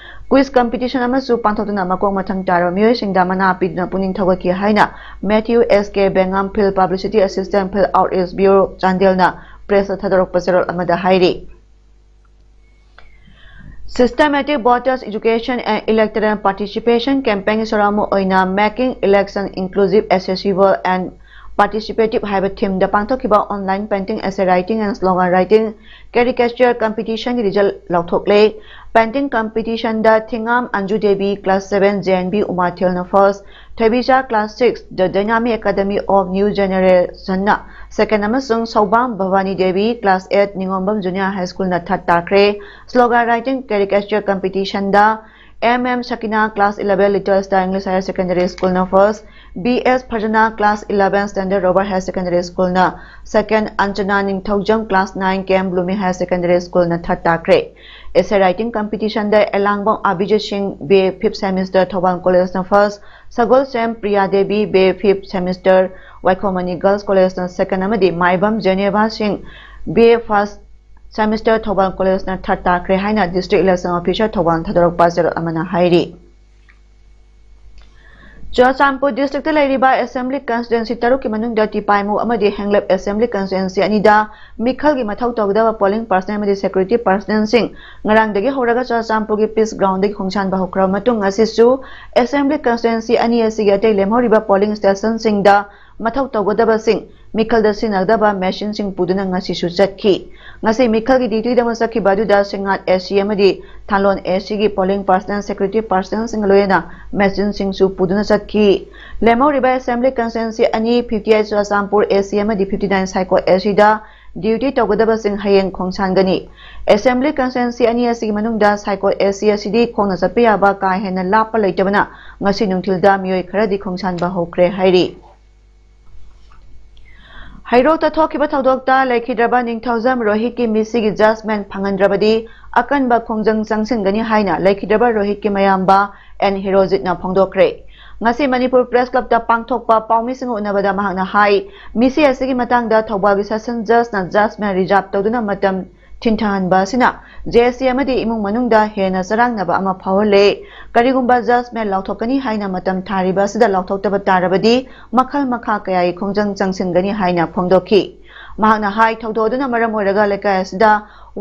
ꯀ꯭ꯋꯤꯖ ꯀꯝꯄꯤꯇꯤꯁꯟ ꯑꯃꯁꯨ ꯄꯥꯡꯊꯣꯛꯇꯨꯅ ꯃꯀꯣꯛ ꯃꯊꯪ ꯇꯥꯔꯕ ꯃꯤꯑꯣꯏꯁꯤꯡꯗ ꯃꯅꯥ ꯄꯤꯗꯨꯅ ꯄꯨꯛꯅꯤꯡ ꯊꯧꯒꯠꯈꯤ ꯍꯥꯏꯅ ꯃꯦꯊ꯭ꯌꯨ ꯑꯦꯁ ꯀꯦ ꯕꯦꯡꯉꯥꯝ, ꯐꯤꯜꯗ ꯄꯕ꯭ꯂꯤꯁꯤꯇꯤ ꯑꯦꯁꯤꯁꯇꯦꯟꯠ, ꯐꯤꯜꯗ ꯑꯥꯎꯠꯔꯤꯆ ꯕ꯭ꯌꯨꯔꯣ, ꯆꯥꯟꯗꯦꯜꯅ ꯄ꯭ꯔꯦꯁꯇ ꯊꯥꯗꯣꯔꯛꯄ ꯆꯦꯔꯣꯜ ꯑꯃꯗ ꯍꯥꯏꯔꯤ꯫ Systematic Voters Education and Electoral Participation Campaign ꯁꯔꯨꯛ ꯑꯃ ꯑꯣꯏꯅ Making Election Inclusive, Accessible and Participative ꯍꯥꯏꯕ ꯊꯤꯝꯗ ꯄꯥꯡꯊꯣꯛꯈꯤꯕ online painting, essay writing and slogan writing caricature competition ꯒꯤ ꯔꯤꯖꯜ ꯂꯥꯎꯊꯣꯛꯂꯦ꯫ ꯄꯦꯟꯇꯤꯡ ꯀꯝꯄꯤꯇꯤꯁꯟꯗ ꯊꯤꯉꯥꯝ Anju Devi, class seven, J N B ꯎꯃꯥꯊꯦꯜꯅ ꯐꯥꯔꯁ, ꯊꯣꯏꯕꯤꯆꯥ, class six, The Dynamic Academy of New Generation ꯅ second ꯑꯃꯁꯨꯡ ꯁꯧꯕꯥꯝ Bhabani Devi, class eight, Ningombam junior high ꯁ꯭ꯀꯨꯜꯅ ꯊꯥꯔꯠ ꯇꯥꯈ꯭ꯔꯦ꯫ Slogan writing caricature competition ꯗ M M Sakina, class eleven, Little Star English Higher Secondary School ꯅ first, B S Farzana, class eleven, Standard Robert Higher Secondary School ꯅ ꯁꯦꯀꯦꯟ, ꯑꯟꯆꯅꯥ Ningthoujam, class nine, K M blooming higher secondary ꯁ꯭ꯀꯨꯜꯅ third ꯇꯥꯈ꯭ꯔꯦ꯫ Essay writing ꯀꯝꯄꯤꯇꯤꯁꯟꯗ Elangbam Abhijit Singh, B A fifth semester, Thoubal ꯀꯣꯂꯦꯖꯅ first, Sagolsem Priya Devi, B A fifth semester, Waikhom Mani girls ꯀꯣꯂꯦꯖꯅ second ꯑꯃꯗꯤ ꯃꯥꯏꯕꯝ ꯖꯦꯅꯦꯚꯥ Singh, B A first semester, Thoubal ꯀꯣꯂꯦꯖꯅ ꯊꯥꯔꯠ ꯇꯥꯈ꯭ꯔꯦ ꯍꯥꯏꯅ ꯗꯤꯁꯇ꯭ꯔꯤꯛ ꯏꯂꯦꯛꯁꯟ ꯑꯣꯐꯤꯁꯥꯔ ꯊꯧꯕꯥꯜꯅ ꯊꯥꯗꯣꯔꯛꯄ ꯆꯦꯔꯣꯜ ꯑꯃꯅ ꯍꯥꯏꯔꯤ꯫ ꯆꯨꯔꯆꯥꯟꯄꯨꯔ ꯗꯤꯁꯇ꯭ꯔꯤꯛꯇ ꯂꯩꯔꯤꯕ ꯑꯦꯁꯦꯝꯕ꯭ꯂꯤ ꯀꯟꯁꯇꯤꯇ꯭ꯋꯦꯟꯁꯤ ꯇꯔꯨꯛꯀꯤ ꯃꯅꯨꯡꯗ ꯇꯤꯄꯥꯏꯃꯨ ꯑꯃꯗꯤ ꯍꯦꯡꯂꯞ ꯑꯦꯁꯦꯝꯕ꯭ꯂꯤ ꯀꯟꯁꯇꯤꯇ꯭ꯋꯦꯟꯁꯤ ꯑꯅꯤꯗ ꯃꯤꯈꯜꯒꯤ ꯃꯊꯧ ꯇꯧꯒꯗꯕ ꯄꯣꯂꯤꯡ ꯄꯥꯔꯁꯅꯦꯜ ꯑꯃꯗꯤ ꯁꯦꯀ꯭ꯌꯨꯔꯤꯇꯤ ꯄꯥꯔꯁꯅꯦꯜꯁꯤꯡ ꯉꯔꯥꯡꯗꯒꯤ ꯍꯧꯔꯒ ꯆꯨꯔꯆꯥꯟꯄꯨꯔꯒꯤ ꯄꯤꯁ ꯒ꯭ꯔꯥꯎꯟꯗꯒꯤ ꯈꯣꯡꯁꯥꯟꯕ ꯍꯧꯈ꯭ꯔꯕ ꯃꯇꯨꯡ, ꯉꯁꯤꯁꯨ ꯑꯦꯁꯦꯝꯕ꯭ꯂꯤ ꯀꯟꯁꯇꯤꯇ꯭ꯋꯦꯟꯁꯤ ꯑꯅꯤ ꯑꯁꯤꯒꯤ ꯑꯇꯩ ꯂꯦꯝꯍꯧꯔꯤꯕ ꯄꯣꯂꯤꯡ ꯁ꯭ꯇꯦꯁꯟꯁꯤꯡꯗ ꯃꯊꯧ ꯇꯧꯒꯗꯕꯁꯤꯡ ꯃꯤꯈꯜꯗ ꯁꯤꯖꯤꯟꯅꯒꯗꯕ ꯃꯦꯁꯤꯟꯁꯤꯡ ꯄꯨꯗꯨꯅ ꯉꯁꯤꯁꯨ ꯆꯠꯈꯤ꯫ ꯉꯁꯤ ꯃꯤꯈꯜꯒꯤ ꯗ꯭ꯌꯨꯇꯤꯗ ꯑꯃꯨꯛ ꯆꯠꯈꯤꯕ ꯑꯗꯨꯗ ꯁꯤꯡꯉꯥꯠ ꯑꯦ ꯁꯤ ꯑꯃꯗꯤ ꯊꯥꯂꯣꯟ ꯑꯦ ꯁꯤꯒꯤ ꯄꯣꯂꯤꯡ ꯄꯥꯔꯁꯅꯦꯜ, ꯁꯦꯀ꯭ꯌꯨꯔꯤꯇꯤ ꯄꯥꯔꯁꯅꯦꯜꯁꯤꯡꯒ ꯂꯣꯏꯅꯅ ꯃꯦꯁꯤꯟꯁꯤꯡꯁꯨ ꯄꯨꯗꯨꯅ ꯆꯠꯈꯤ꯫ ꯂꯦꯝꯍꯧꯔꯤꯕ ꯑꯦꯁꯦꯝꯕ꯭ꯂꯤ ꯀꯟꯁꯇꯤꯇ꯭ꯋꯦꯟꯁꯤ ꯑꯅꯤ, ꯐꯤꯐꯇꯤ ꯑꯩꯠ ꯆꯨꯔꯆꯥꯟꯄꯨꯔ ꯑꯦ ꯁꯤ ꯑꯃꯗꯤ ꯐꯤꯐꯇꯤ ꯅꯥꯏꯟ ꯁꯥꯏꯀꯣꯠ ꯑꯦ ꯁꯤꯗ ꯗ꯭ꯌꯨꯇꯤ ꯇꯧꯒꯗꯕꯁꯤꯡ ꯍꯌꯦꯡ ꯈꯣꯡꯁꯥꯟꯒꯅꯤ꯫ ꯑꯦꯁꯦꯝꯕ꯭ꯂꯤ ꯀꯟꯁꯇꯤꯇ꯭ꯋꯦꯟꯁꯤ ꯑꯅꯤ ꯑꯁꯤꯒꯤ ꯃꯅꯨꯡꯗ ꯁꯥꯏꯀꯣꯠ ꯑꯦ ꯁꯤ ꯑꯁꯤꯗꯤ ꯈꯣꯡꯅ ꯆꯠꯄ ꯌꯥꯕ ꯀꯥ ꯍꯦꯟꯅ ꯂꯥꯞꯄ ꯂꯩꯇꯕꯅ ꯉꯁꯤ ꯅꯨꯡꯊꯤꯜꯗ ꯃꯤꯑꯣꯏ ꯈꯔꯗꯤ ꯈꯣꯡꯁꯥꯟꯕ ꯍꯧꯈ꯭ꯔꯦ ꯍꯥꯏꯔꯤ꯫ ꯍꯩꯔꯣꯛꯇ ꯊꯣꯛꯈꯤꯕ ꯊꯧꯗꯣꯛꯇ ꯂꯩꯈꯤꯗ꯭ꯔꯕ ꯅꯤꯡꯊꯧꯖꯝ ꯔꯣꯍꯤꯠꯀꯤ ꯃꯤꯠꯁꯤꯒꯤ ꯖꯁꯃꯦꯟ ꯐꯪꯍꯟꯗ꯭ꯔꯕꯗꯤ ꯑꯀꯟꯕ ꯈꯣꯡꯖꯪ ꯆꯪꯁꯤꯟꯒꯅꯤ ꯍꯥꯏꯅ ꯂꯩꯈꯤꯗ꯭ꯔꯕ ꯔꯣꯍꯤꯠꯀꯤ ꯃꯌꯥꯝꯕ ꯑꯦꯟ ꯍꯤꯔꯣꯖꯤꯠꯅ ꯐꯣꯡꯗꯣꯛꯈ꯭ꯔꯦ꯫ ꯉꯁꯤ ꯃꯅꯤꯄꯨꯔ ꯄ꯭ꯔꯦꯁ ꯀ꯭ꯂꯕꯇ ꯄꯥꯡꯊꯣꯛꯄ ꯄꯥꯎꯃꯤꯁꯤꯡꯒ ꯎꯅꯕꯗ ꯃꯍꯥꯛꯅ ꯍꯥꯏ, ꯃꯤꯁꯤ ꯑꯁꯤꯒꯤ ꯃꯇꯥꯡꯗ ꯊꯧꯕꯥꯜꯒꯤ ꯁꯦꯁꯟ ꯖꯖꯅ ꯖꯖꯃꯦꯟ ꯔꯤꯖꯥꯔꯕ ꯇꯧꯗꯨꯅ ꯃꯇꯝ ꯊꯤꯟꯊꯍꯟꯕ ꯑꯁꯤꯅ ꯖꯦ ꯑꯦꯁ ꯁꯤ ꯑꯃꯗꯤ ꯏꯃꯨꯡ ꯃꯅꯨꯡꯗ ꯍꯦꯟꯅ ꯆꯔꯥꯡꯅꯕ ꯑꯃ ꯐꯥꯎꯍꯜꯂꯦ꯫ ꯀꯔꯤꯒꯨꯝꯕ ꯖꯖꯃꯦꯟ ꯂꯥꯎꯊꯣꯛꯀꯅꯤ ꯍꯥꯏꯅ ꯃꯇꯝ ꯊꯥꯔꯤꯕ ꯑꯁꯤꯗ ꯂꯥꯎꯊꯣꯛꯇꯕ ꯇꯥꯔꯕꯗꯤ ꯃꯈꯜ ꯃꯈꯥ ꯀꯌꯥꯒꯤ ꯈꯣꯡꯖꯪ ꯆꯪꯁꯤꯟꯒꯅꯤ ꯍꯥꯏꯅ ꯐꯣꯡꯗꯣꯛꯈꯤ꯫ ꯃꯍꯥꯛꯅ ꯍꯥꯏ, ꯊꯧꯗꯣꯛ ꯑꯗꯨꯅ ꯃꯔꯝ ꯑꯣꯏꯔꯒ ꯂꯩꯀꯥꯏ ꯑꯁꯤꯗ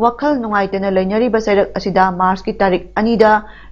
ꯋꯥꯈꯜ ꯅꯨꯡꯉꯥꯏꯇꯅ ꯂꯩꯅꯔꯤꯕ ꯆꯩꯔꯛ ꯑꯁꯤꯗ ꯃꯥꯔꯆꯀꯤ ꯇꯥꯔꯤꯛ ꯑꯅꯤꯗ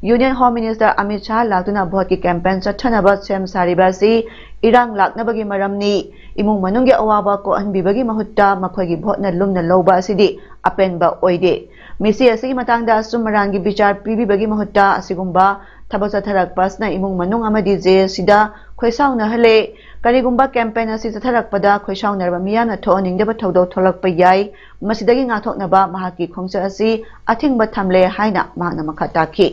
union home minister Amit Shah ꯂꯥꯛꯇꯨꯅ ꯚꯣꯠꯀꯤ ꯀꯦꯝꯄꯦꯟ ꯆꯠꯊꯅꯕ ꯁꯦꯝ ꯁꯥꯔꯤꯕ ꯑꯁꯤ ꯏꯔꯥꯡ ꯂꯥꯛꯅꯕꯒꯤ ꯃꯔꯝꯅꯤ꯫ ꯏꯃꯨꯡ ꯃꯅꯨꯡꯒꯤ ꯑꯋꯥꯕ ꯀꯣꯛꯍꯟꯕꯤꯕꯒꯤ ꯃꯍꯨꯠꯇ ꯃꯈꯣꯏꯒꯤ ꯚꯣꯠꯅ ꯂꯨꯝꯅ ꯂꯧꯕ ꯑꯁꯤꯗꯤ ꯑꯄꯦꯟꯕ ꯑꯣꯏꯗꯦ꯫ ꯃꯤꯁꯤ ꯑꯁꯤꯒꯤ ꯃꯇꯥꯡꯗ ꯑꯆꯨꯝ ꯑꯔꯥꯟꯒꯤ ꯕꯤꯆꯥꯔ ꯄꯤꯕꯤꯕꯒꯤ ꯃꯍꯨꯠꯇ ꯑꯁꯤꯒꯨꯝꯕ ꯊꯕꯛ ꯆꯠꯊꯔꯛꯄ ꯑꯁꯤꯅ ꯏꯃꯨꯡ ꯃꯅꯨꯡ ꯑꯃꯗꯤ ꯖꯦ ꯑꯦꯁ ꯁꯤꯗ ꯈꯣꯏꯁꯥꯎꯅꯍꯜꯂꯦ꯫ ꯀꯔꯤꯒꯨꯝꯕ ꯀꯦꯝꯄꯦꯟ ꯑꯁꯤ ꯆꯠꯊꯔꯛꯄꯗ ꯈꯣꯏꯁꯥꯎꯅꯔꯕ ꯃꯤꯌꯥꯝꯅ ꯊꯣꯛꯍꯟꯅꯤꯡꯗꯕ ꯊꯧꯗꯣꯛ ꯊꯣꯛꯂꯛꯄ ꯌꯥꯏ꯫ ꯃꯁꯤꯗꯒꯤ ꯉꯥꯛꯊꯣꯛꯅꯕ ꯃꯍꯥꯛꯀꯤ ꯈꯣꯡꯆꯠ ꯑꯁꯤ ꯑꯊꯤꯡꯕ ꯊꯝꯂꯦ ꯍꯥꯏꯅ ꯃꯍꯥꯛꯅ ꯃꯈꯥ ꯇꯥꯈꯤ꯫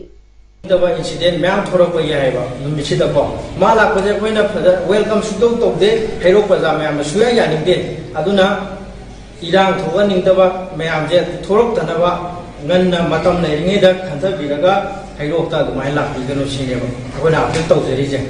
ꯊꯣꯛꯇꯕ ꯏꯟꯁꯤꯗꯦꯟ ꯃꯌꯥꯝ ꯊꯣꯛꯂꯛꯄ ꯌꯥꯏꯑꯕ ꯅꯨꯃꯤꯠꯁꯤꯗꯀꯣ꯫ ꯃꯥ ꯂꯥꯛꯄꯁꯦ ꯑꯩꯈꯣꯏꯅ ꯐꯖ ꯋꯦꯜꯀꯝ ꯁꯨꯡꯇꯧ ꯇꯧꯗꯦ꯫ ꯍꯩꯔꯣꯛ ꯄ꯭ꯔꯖꯥ ꯃꯌꯥꯝꯅ ꯁꯨꯡꯌꯥ ꯌꯥꯅꯤꯡꯗꯦ꯫ ꯑꯗꯨꯅ ꯏꯔꯥꯡ ꯊꯣꯛꯍꯟꯅꯤꯡꯗꯕ ꯃꯌꯥꯝꯁꯦ ꯊꯣꯛꯂꯛꯇꯅꯕ ꯉꯟꯅ ꯃꯇꯝ ꯂꯩꯔꯤꯉꯩꯗ ꯈꯟꯊꯕꯤꯔꯒ ꯍꯩꯔꯣꯛꯇ ꯑꯗꯨꯃꯥꯏꯅ ꯂꯥꯛꯄꯤꯒꯅꯨ ꯁꯤꯅꯦꯕ ꯑꯩꯈꯣꯏꯅ ꯑꯄꯤꯜ ꯇꯧꯖꯔꯤꯁꯦ꯫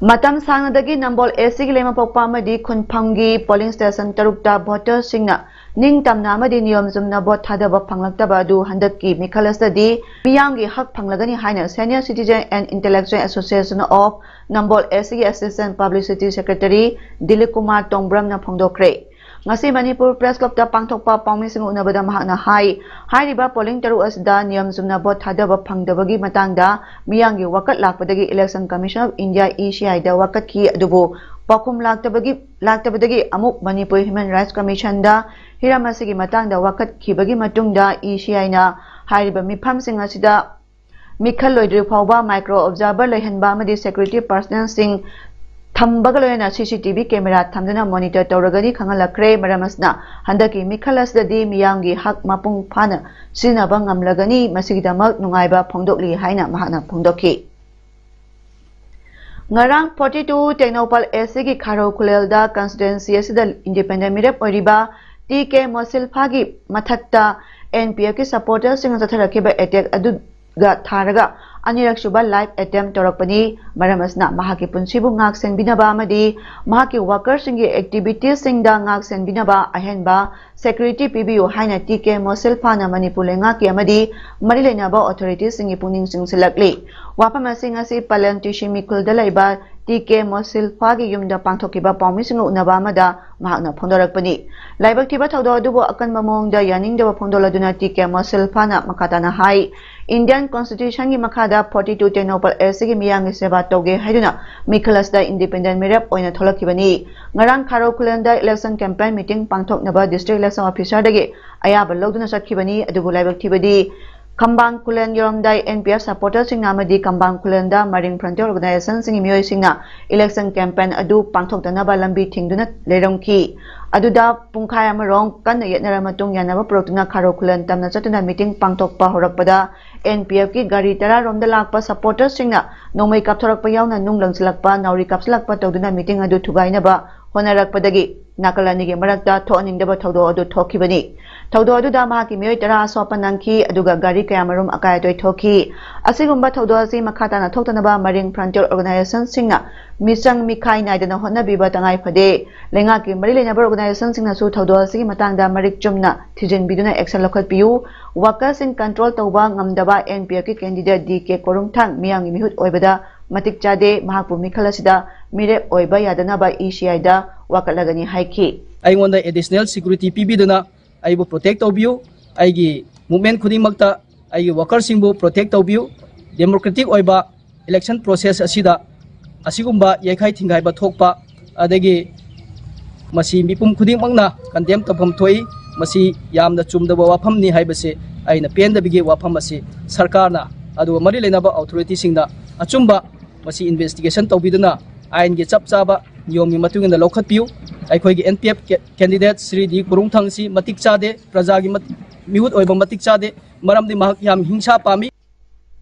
ꯃꯇꯝ ꯁꯥꯡꯅꯗꯒꯤ ꯅꯝꯕꯣꯜ ꯑꯦꯁ ꯁꯤꯒꯤ ꯂꯩꯃꯄꯣꯛꯄ ꯑꯃꯗꯤ ꯈꯨꯟꯐꯝꯒꯤ ꯄꯣꯂꯤꯡ ꯁ꯭ꯇꯦꯁꯟ ꯇꯔꯨꯛꯇ ꯚꯣꯇꯔꯁꯤꯡꯅ ꯅꯤꯡꯇꯝꯅ ꯑꯃꯗꯤ ꯅꯤꯌꯣꯝ ꯆꯨꯝꯅ ꯚꯣꯠ ꯊꯥꯗꯕ ꯐꯪꯂꯛꯇꯕ ꯑꯗꯨ ꯍꯟꯗꯛꯀꯤ ꯃꯤꯈꯜ ꯑꯁꯤꯗꯗꯤ ꯃꯤꯌꯥꯝꯒꯤ ꯍꯛ ꯐꯪꯂꯒꯅꯤ ꯍꯥꯏꯅ Senior Citizen and Intellectual Association of Nambol S C ꯒꯤ Assistant Publicity Secretary Dilip Kumar ꯇꯣꯡꯕ꯭ꯔꯝꯅ ꯐꯣꯡꯗꯣꯛꯈ꯭ꯔꯦ꯫ ꯉꯁꯤ ꯃꯅꯤꯄꯨꯔ ꯄ꯭ꯔꯦꯁ ꯀ꯭ꯂꯕꯇ ꯄꯥꯡꯊꯣꯛꯄ ꯄꯥꯎꯃꯤꯁꯤꯡꯒ ꯎꯅꯕꯗ ꯃꯍꯥꯛꯅ ꯍꯥꯏ, ꯍꯥꯏꯔꯤꯕ ꯄꯣꯂꯤꯡ ꯇꯔꯨꯛ ꯑꯁꯤꯗ ꯅꯤꯌꯝ ꯆꯨꯝꯅ ꯚꯣꯠ ꯊꯥꯗꯕ ꯐꯪꯗꯕꯒꯤ ꯃꯇꯥꯡꯗ ꯃꯤꯌꯥꯝꯒꯤ ꯋꯥꯀꯠ ꯂꯥꯛꯄꯗꯒꯤ Election Commission of India, E C I ꯗ ꯋꯥꯀꯠꯈꯤ, ꯑꯗꯨꯕꯨ ꯄꯥꯎꯈꯨꯝ ꯂꯥꯛꯇꯕꯒꯤ, ꯂꯥꯛꯇꯕꯗꯒꯤ ꯑꯃꯨꯛ ꯃꯅꯤꯄꯨꯔ Human Rights Commission ꯗ ꯍꯤꯔꯝ ꯑꯁꯤꯒꯤ ꯃꯇꯥꯡꯗ ꯋꯥꯀꯠꯈꯤꯕꯒꯤ ꯃꯇꯨꯡꯗ E C I ꯅ ꯍꯥꯏꯔꯤꯕ ꯃꯤꯐꯝꯁꯤꯡ ꯑꯁꯤꯗ ꯃꯤꯈꯜ ꯂꯣꯏꯗ꯭ꯔꯤꯕ ꯐꯥꯎꯕ micro observer ꯂꯩꯍꯟꯕ ꯑꯃꯗꯤ security personnel ꯁꯤꯡ ꯊꯝꯕꯒ ꯂꯣꯏꯅꯅ C C T V camera ꯊꯝꯗꯨꯅ monitor ꯇꯧꯔꯒꯅꯤ ꯈꯪꯍꯜꯂꯛꯈ꯭ꯔꯦ꯫ ꯃꯔꯝ ꯑꯁꯤꯅ ꯍꯟꯗꯛꯀꯤ ꯃꯤꯈꯜ ꯑꯁꯤꯗꯗꯤ ꯃꯤꯌꯥꯝꯒꯤ ꯍꯛ ꯃꯄꯨꯡ ꯐꯥꯅ ꯁꯤꯖꯤꯟꯅꯕ ꯉꯝꯂꯒꯅꯤ꯫ ꯃꯁꯤꯒꯤꯗꯃꯛ ꯅꯨꯡꯉꯥꯏꯕ ꯐꯣꯡꯗꯣꯛꯂꯤ ꯍꯥꯏꯅ ꯃꯍꯥꯛꯅ ꯐꯣꯡꯗꯣꯛꯈꯤ꯫ ꯉꯔꯥꯡ forty two Tengnoupal S C ꯒꯤ ꯈꯥꯔꯧ ꯈꯨꯂꯦꯜꯗ constituency ꯑꯁꯤꯗ independent ꯃꯤꯔꯦꯞ ꯑꯣꯏꯔꯤꯕ T K ꯃꯣꯁꯤꯜꯐꯥꯒꯤ ꯃꯊꯛꯇ N P F ꯀꯤ supporter ꯁꯤꯡꯅ ꯆꯠꯊꯔꯛꯈꯤꯕ attack ꯑꯗꯨꯒ ꯊꯥꯔꯒ ꯑꯅꯤꯔꯛꯁꯨꯕ life attempt ꯇꯧꯔꯛꯄꯅꯤ꯫ ꯃꯔꯝ ꯑꯁꯤꯅ ꯃꯍꯥꯛꯀꯤ ꯄꯨꯟꯁꯤꯕꯨ ꯉꯥꯛ ꯁꯦꯟꯕꯤꯅꯕ ꯑꯃꯗꯤ ꯃꯍꯥꯛꯀꯤ workerꯁꯤꯡꯒꯤ activitiesꯁꯤꯡꯗ ꯉꯥꯛ ꯁꯦꯟꯕꯤꯅꯕ ꯑꯍꯦꯟꯕ security ꯄꯤꯕꯤꯌꯨ ꯍꯥꯏꯅ ꯇꯤ ꯀꯦ ꯃꯣꯁꯤꯜꯐꯥꯅ ꯃꯅꯤꯄꯨꯔ ꯂꯩꯉꯥꯛꯀꯤ ꯑꯃꯗꯤ ꯃꯔꯤ ꯂꯩꯅꯕ authoritiesꯁꯤꯡꯒꯤ ꯄꯨꯛꯅꯤꯡ ꯆꯤꯡꯁꯤꯜꯂꯛꯂꯤ꯫ ꯋꯥꯐꯝ ꯑꯁꯤ ꯉꯁꯤ ꯄꯂꯦꯟ ꯇꯤꯁꯤ ꯃꯤꯈꯨꯜꯗ ꯂꯩꯕ ꯇꯤ ꯀꯦ ꯃꯣꯁꯤꯜꯐꯥꯒꯤ ꯌꯨꯝꯗ ꯄꯥꯡꯊꯣꯛꯈꯤꯕ ꯄꯥꯎꯃꯤꯁꯤꯡꯒ ꯎꯅꯕ ꯑꯃꯗ ꯃꯍꯥꯛꯅ ꯐꯣꯡꯗꯣꯔꯛꯄꯅꯤ꯫ ꯂꯥꯏꯕꯛ ꯊꯤꯕ ꯊꯧꯗꯣꯛ ꯑꯗꯨꯕꯨ ꯑꯀꯟꯕ ꯃꯑꯣꯡꯗ ꯌꯥꯅꯤꯡꯗꯕ ꯐꯣꯡꯗꯣꯛꯂꯗꯨꯅ ꯇꯤ ꯀꯦ ꯃꯣꯁꯤꯜꯐꯥꯅ ꯃꯈꯥ ꯇꯥꯅ ꯍꯥꯏ, Indian Constitutionꯒꯤ ꯃꯈꯥꯗ forty two Tengnoupal Actꯒꯤ ꯃꯤꯌꯥꯝꯒꯤ ꯁꯦꯕꯥ ꯇꯧꯒꯦ ꯍꯥꯏꯗꯨꯅ ꯃꯤꯈꯜ ꯑꯁꯤꯗ independent ꯃꯤꯔꯦꯞ ꯑꯣꯏꯅ ꯊꯣꯛꯂꯛꯈꯤꯕꯅꯤ꯫ ꯉꯔꯥꯡ ꯈꯥꯔꯧ ꯈꯨꯂꯦꯟꯗ election campaign meeting ꯄꯥꯡꯊꯣꯛꯅꯕ district election officerꯗꯒꯤ ꯑꯌꯥꯕ ꯂꯧꯗꯨꯅ ꯆꯠꯈꯤꯕꯅꯤ꯫ ꯑꯗꯨꯕꯨ ꯂꯥꯏꯕꯛ ꯊꯤꯕꯗꯤ ꯈꯝꯕꯥꯡ ꯈꯨꯂꯦꯟ ꯌꯧꯔꯝꯗꯥꯏ N P F supporterꯁꯤꯡꯅ ꯑꯃꯗꯤ ꯈꯝꯕꯥꯡ ꯈꯨꯂꯦꯟꯗ ꯃꯔꯤꯡ frontier organizationꯁꯤꯡꯒꯤ ꯃꯤꯑꯣꯏꯁꯤꯡꯅ election campaign ꯑꯗꯨ ꯄꯥꯡꯊꯣꯛꯇꯅꯕ ꯂꯝꯕꯤ ꯊꯤꯡꯗꯨꯅ ꯂꯩꯔꯝꯈꯤ꯫ ꯑꯗꯨꯗ ꯄꯨꯡꯈꯥꯏ ꯑꯃꯔꯣꯝ ꯀꯟꯅ ꯌꯦꯠꯅꯔ ꯃꯇꯨꯡ ꯌꯥꯅꯕ ꯄꯨꯔꯛꯇꯨꯅ ꯈꯥꯔꯧ ꯈꯨꯂꯦꯟ ꯇꯝꯅ ꯆꯠꯇꯨꯅ meeting ꯄꯥꯡꯊꯣꯛꯄ ꯍꯧꯔꯛꯄꯗ N P Fꯀꯤ ꯒꯥꯔꯤ ꯇꯔꯥꯔꯣꯝꯗ ꯂꯥꯛꯄ supporterꯁꯤꯡꯅ ꯅꯣꯡꯃꯩ ꯀꯥꯞꯊꯣꯔꯛꯄ ꯌꯥꯎꯅ ꯅꯨꯡ ꯂꯪꯁꯤꯜꯂꯛꯄ, ꯅꯥꯎꯔꯤ ꯀꯥꯞꯁꯤꯜꯂꯛꯄ ꯇꯧꯗꯨꯅ meeting ꯑꯗꯨ ꯊꯨꯒꯥꯏꯅꯕ ꯍꯣꯠꯅꯔꯛꯄꯗꯒꯤ ꯅꯥꯀꯜ ꯑꯅꯤꯒꯤ ꯃꯔꯛꯇ ꯊꯣꯛꯍꯟꯅꯤꯡꯗꯕ ꯊꯧꯗꯣꯛ ꯑꯗꯨ ꯊꯣꯛꯈꯤꯕꯅꯤ꯫ ꯊꯧꯗꯣꯛ ꯑꯗꯨꯗ ꯃꯍꯥꯛꯀꯤ ꯃꯤꯑꯣꯏ ꯇꯔꯥ ꯑꯁꯣꯛ ꯑꯄꯟ ꯅꯪꯈꯤ, ꯑꯗꯨꯒ ꯒꯥꯔꯤ ꯀꯌꯥꯃꯔꯨꯝ ꯑꯀꯥꯏ ꯑꯇꯣꯏ ꯊꯣꯛꯈꯤ꯫ ꯑꯁꯤꯒꯨꯝꯕ ꯊꯧꯗꯣꯛ ꯑꯁꯤ ꯃꯈꯥ ꯇꯥꯅ ꯊꯣꯛꯇꯅꯕ ꯃꯔꯤꯡ frontier organizationꯁꯤꯡꯅ ꯃꯤꯆꯪ ꯃꯤꯈꯥꯏ ꯅꯥꯏꯗꯅ ꯍꯣꯠꯅꯕꯤꯕ ꯇꯉꯥꯏ ꯐꯗꯦ꯫ ꯂꯩꯉꯥꯛꯀꯤ ꯃꯔꯤ ꯂꯩꯅꯕ organizationꯁꯤꯡꯅꯁꯨ ꯊꯧꯗꯣꯛ ꯑꯁꯤꯒꯤ ꯃꯇꯥꯡꯗ ꯃꯔꯤꯛ ꯆꯨꯝꯅ ꯊꯤꯖꯤꯟꯕꯤꯗꯨꯅ action ꯂꯧꯈꯠꯄꯤꯌꯨ꯫ Workerꯁꯤꯡ control ꯇꯧꯕ ꯉꯝꯗꯕ N P Fꯀꯤ candidate D K ꯀꯣꯔꯨꯝꯊꯥꯡ ꯃꯤꯌꯥꯝꯒꯤ ꯃꯤꯍꯨꯠ ꯑꯣꯏꯕꯗ ꯃꯇꯤꯛ ꯆꯥꯗꯦ, ꯃꯍꯥꯛꯄꯨ ꯃꯤꯈꯜ ꯑꯁꯤꯗ ꯃꯤꯔꯦꯞ ꯑꯣꯏꯕ ꯌꯥꯗꯅꯕ E C Iꯗ ꯋꯥꯀꯠꯂꯒꯅꯤ ꯍꯥꯏꯈꯤ꯫ ꯑꯩꯉꯣꯟꯗ additional security ꯄꯤꯕꯤꯗꯨꯅ ꯑꯩꯕꯨ protect ꯇꯧꯕꯤꯌꯨ꯫ ꯑꯩꯒꯤ movement ꯈꯨꯗꯤꯡꯃꯛꯇ ꯑꯩꯒꯤ workerꯁꯤꯡꯕꯨ protect ꯇꯧꯕꯤꯌꯨ꯫ Democratic ꯑꯣꯏꯕ election process ꯑꯁꯤꯗ ꯑꯁꯤꯒꯨꯝꯕ ꯌꯩꯈꯥꯏ ꯊꯤꯡꯒꯥꯏꯕ ꯊꯣꯛꯄ, ꯑꯗꯒꯤ ꯃꯁꯤ ꯃꯤꯄꯨꯝ ꯈꯨꯗꯤꯡꯃꯛꯅ condemn ꯇꯧꯐꯝ ꯊꯣꯛꯏ꯫ ꯃꯁꯤ ꯌꯥꯝꯅ ꯆꯨꯝꯗꯕ ꯋꯥꯐꯝꯅꯤ ꯍꯥꯏꯕꯁꯤ ꯑꯩꯅ ꯄꯦꯟꯗꯕꯒꯤ ꯋꯥꯐꯝ ꯑꯁꯤ ꯁꯔꯀꯥꯔꯅ ꯑꯗꯨꯒ ꯃꯔꯤ ꯂꯩꯅꯕ authorityꯁꯤꯡꯅ ꯑꯆꯨꯝꯕ ꯃꯁꯤ investigation ꯇꯧꯕꯤꯗꯨꯅ ꯑꯥꯏꯟꯒꯤ ꯆꯞ ꯆꯥꯕ ꯅꯤꯌꯣꯝꯒꯤ ꯃꯇꯨꯡ ꯏꯟꯅ ꯂꯧꯈꯠꯄꯤꯌꯨ꯫ ꯑꯩꯈꯣꯏꯒꯤ N P F ꯀꯦ-, candidate ꯁ꯭ꯔꯤ ꯗꯤ ꯀꯣꯔꯨꯡꯊꯥꯡꯁꯤ ꯃꯇꯤꯛ ꯆꯥꯗꯦ, ꯄ꯭ꯔꯖꯥꯒꯤ ꯃꯠ-, ꯃꯤꯍꯨꯠ ꯑꯣꯏꯕ ꯃꯇꯤꯛ ꯆꯥꯗꯦ, ꯃꯔꯝꯗꯤ ꯃꯍꯥꯛ ꯌꯥꯝ ꯍꯤꯡꯁꯥ ꯄꯥꯝꯃꯤ꯫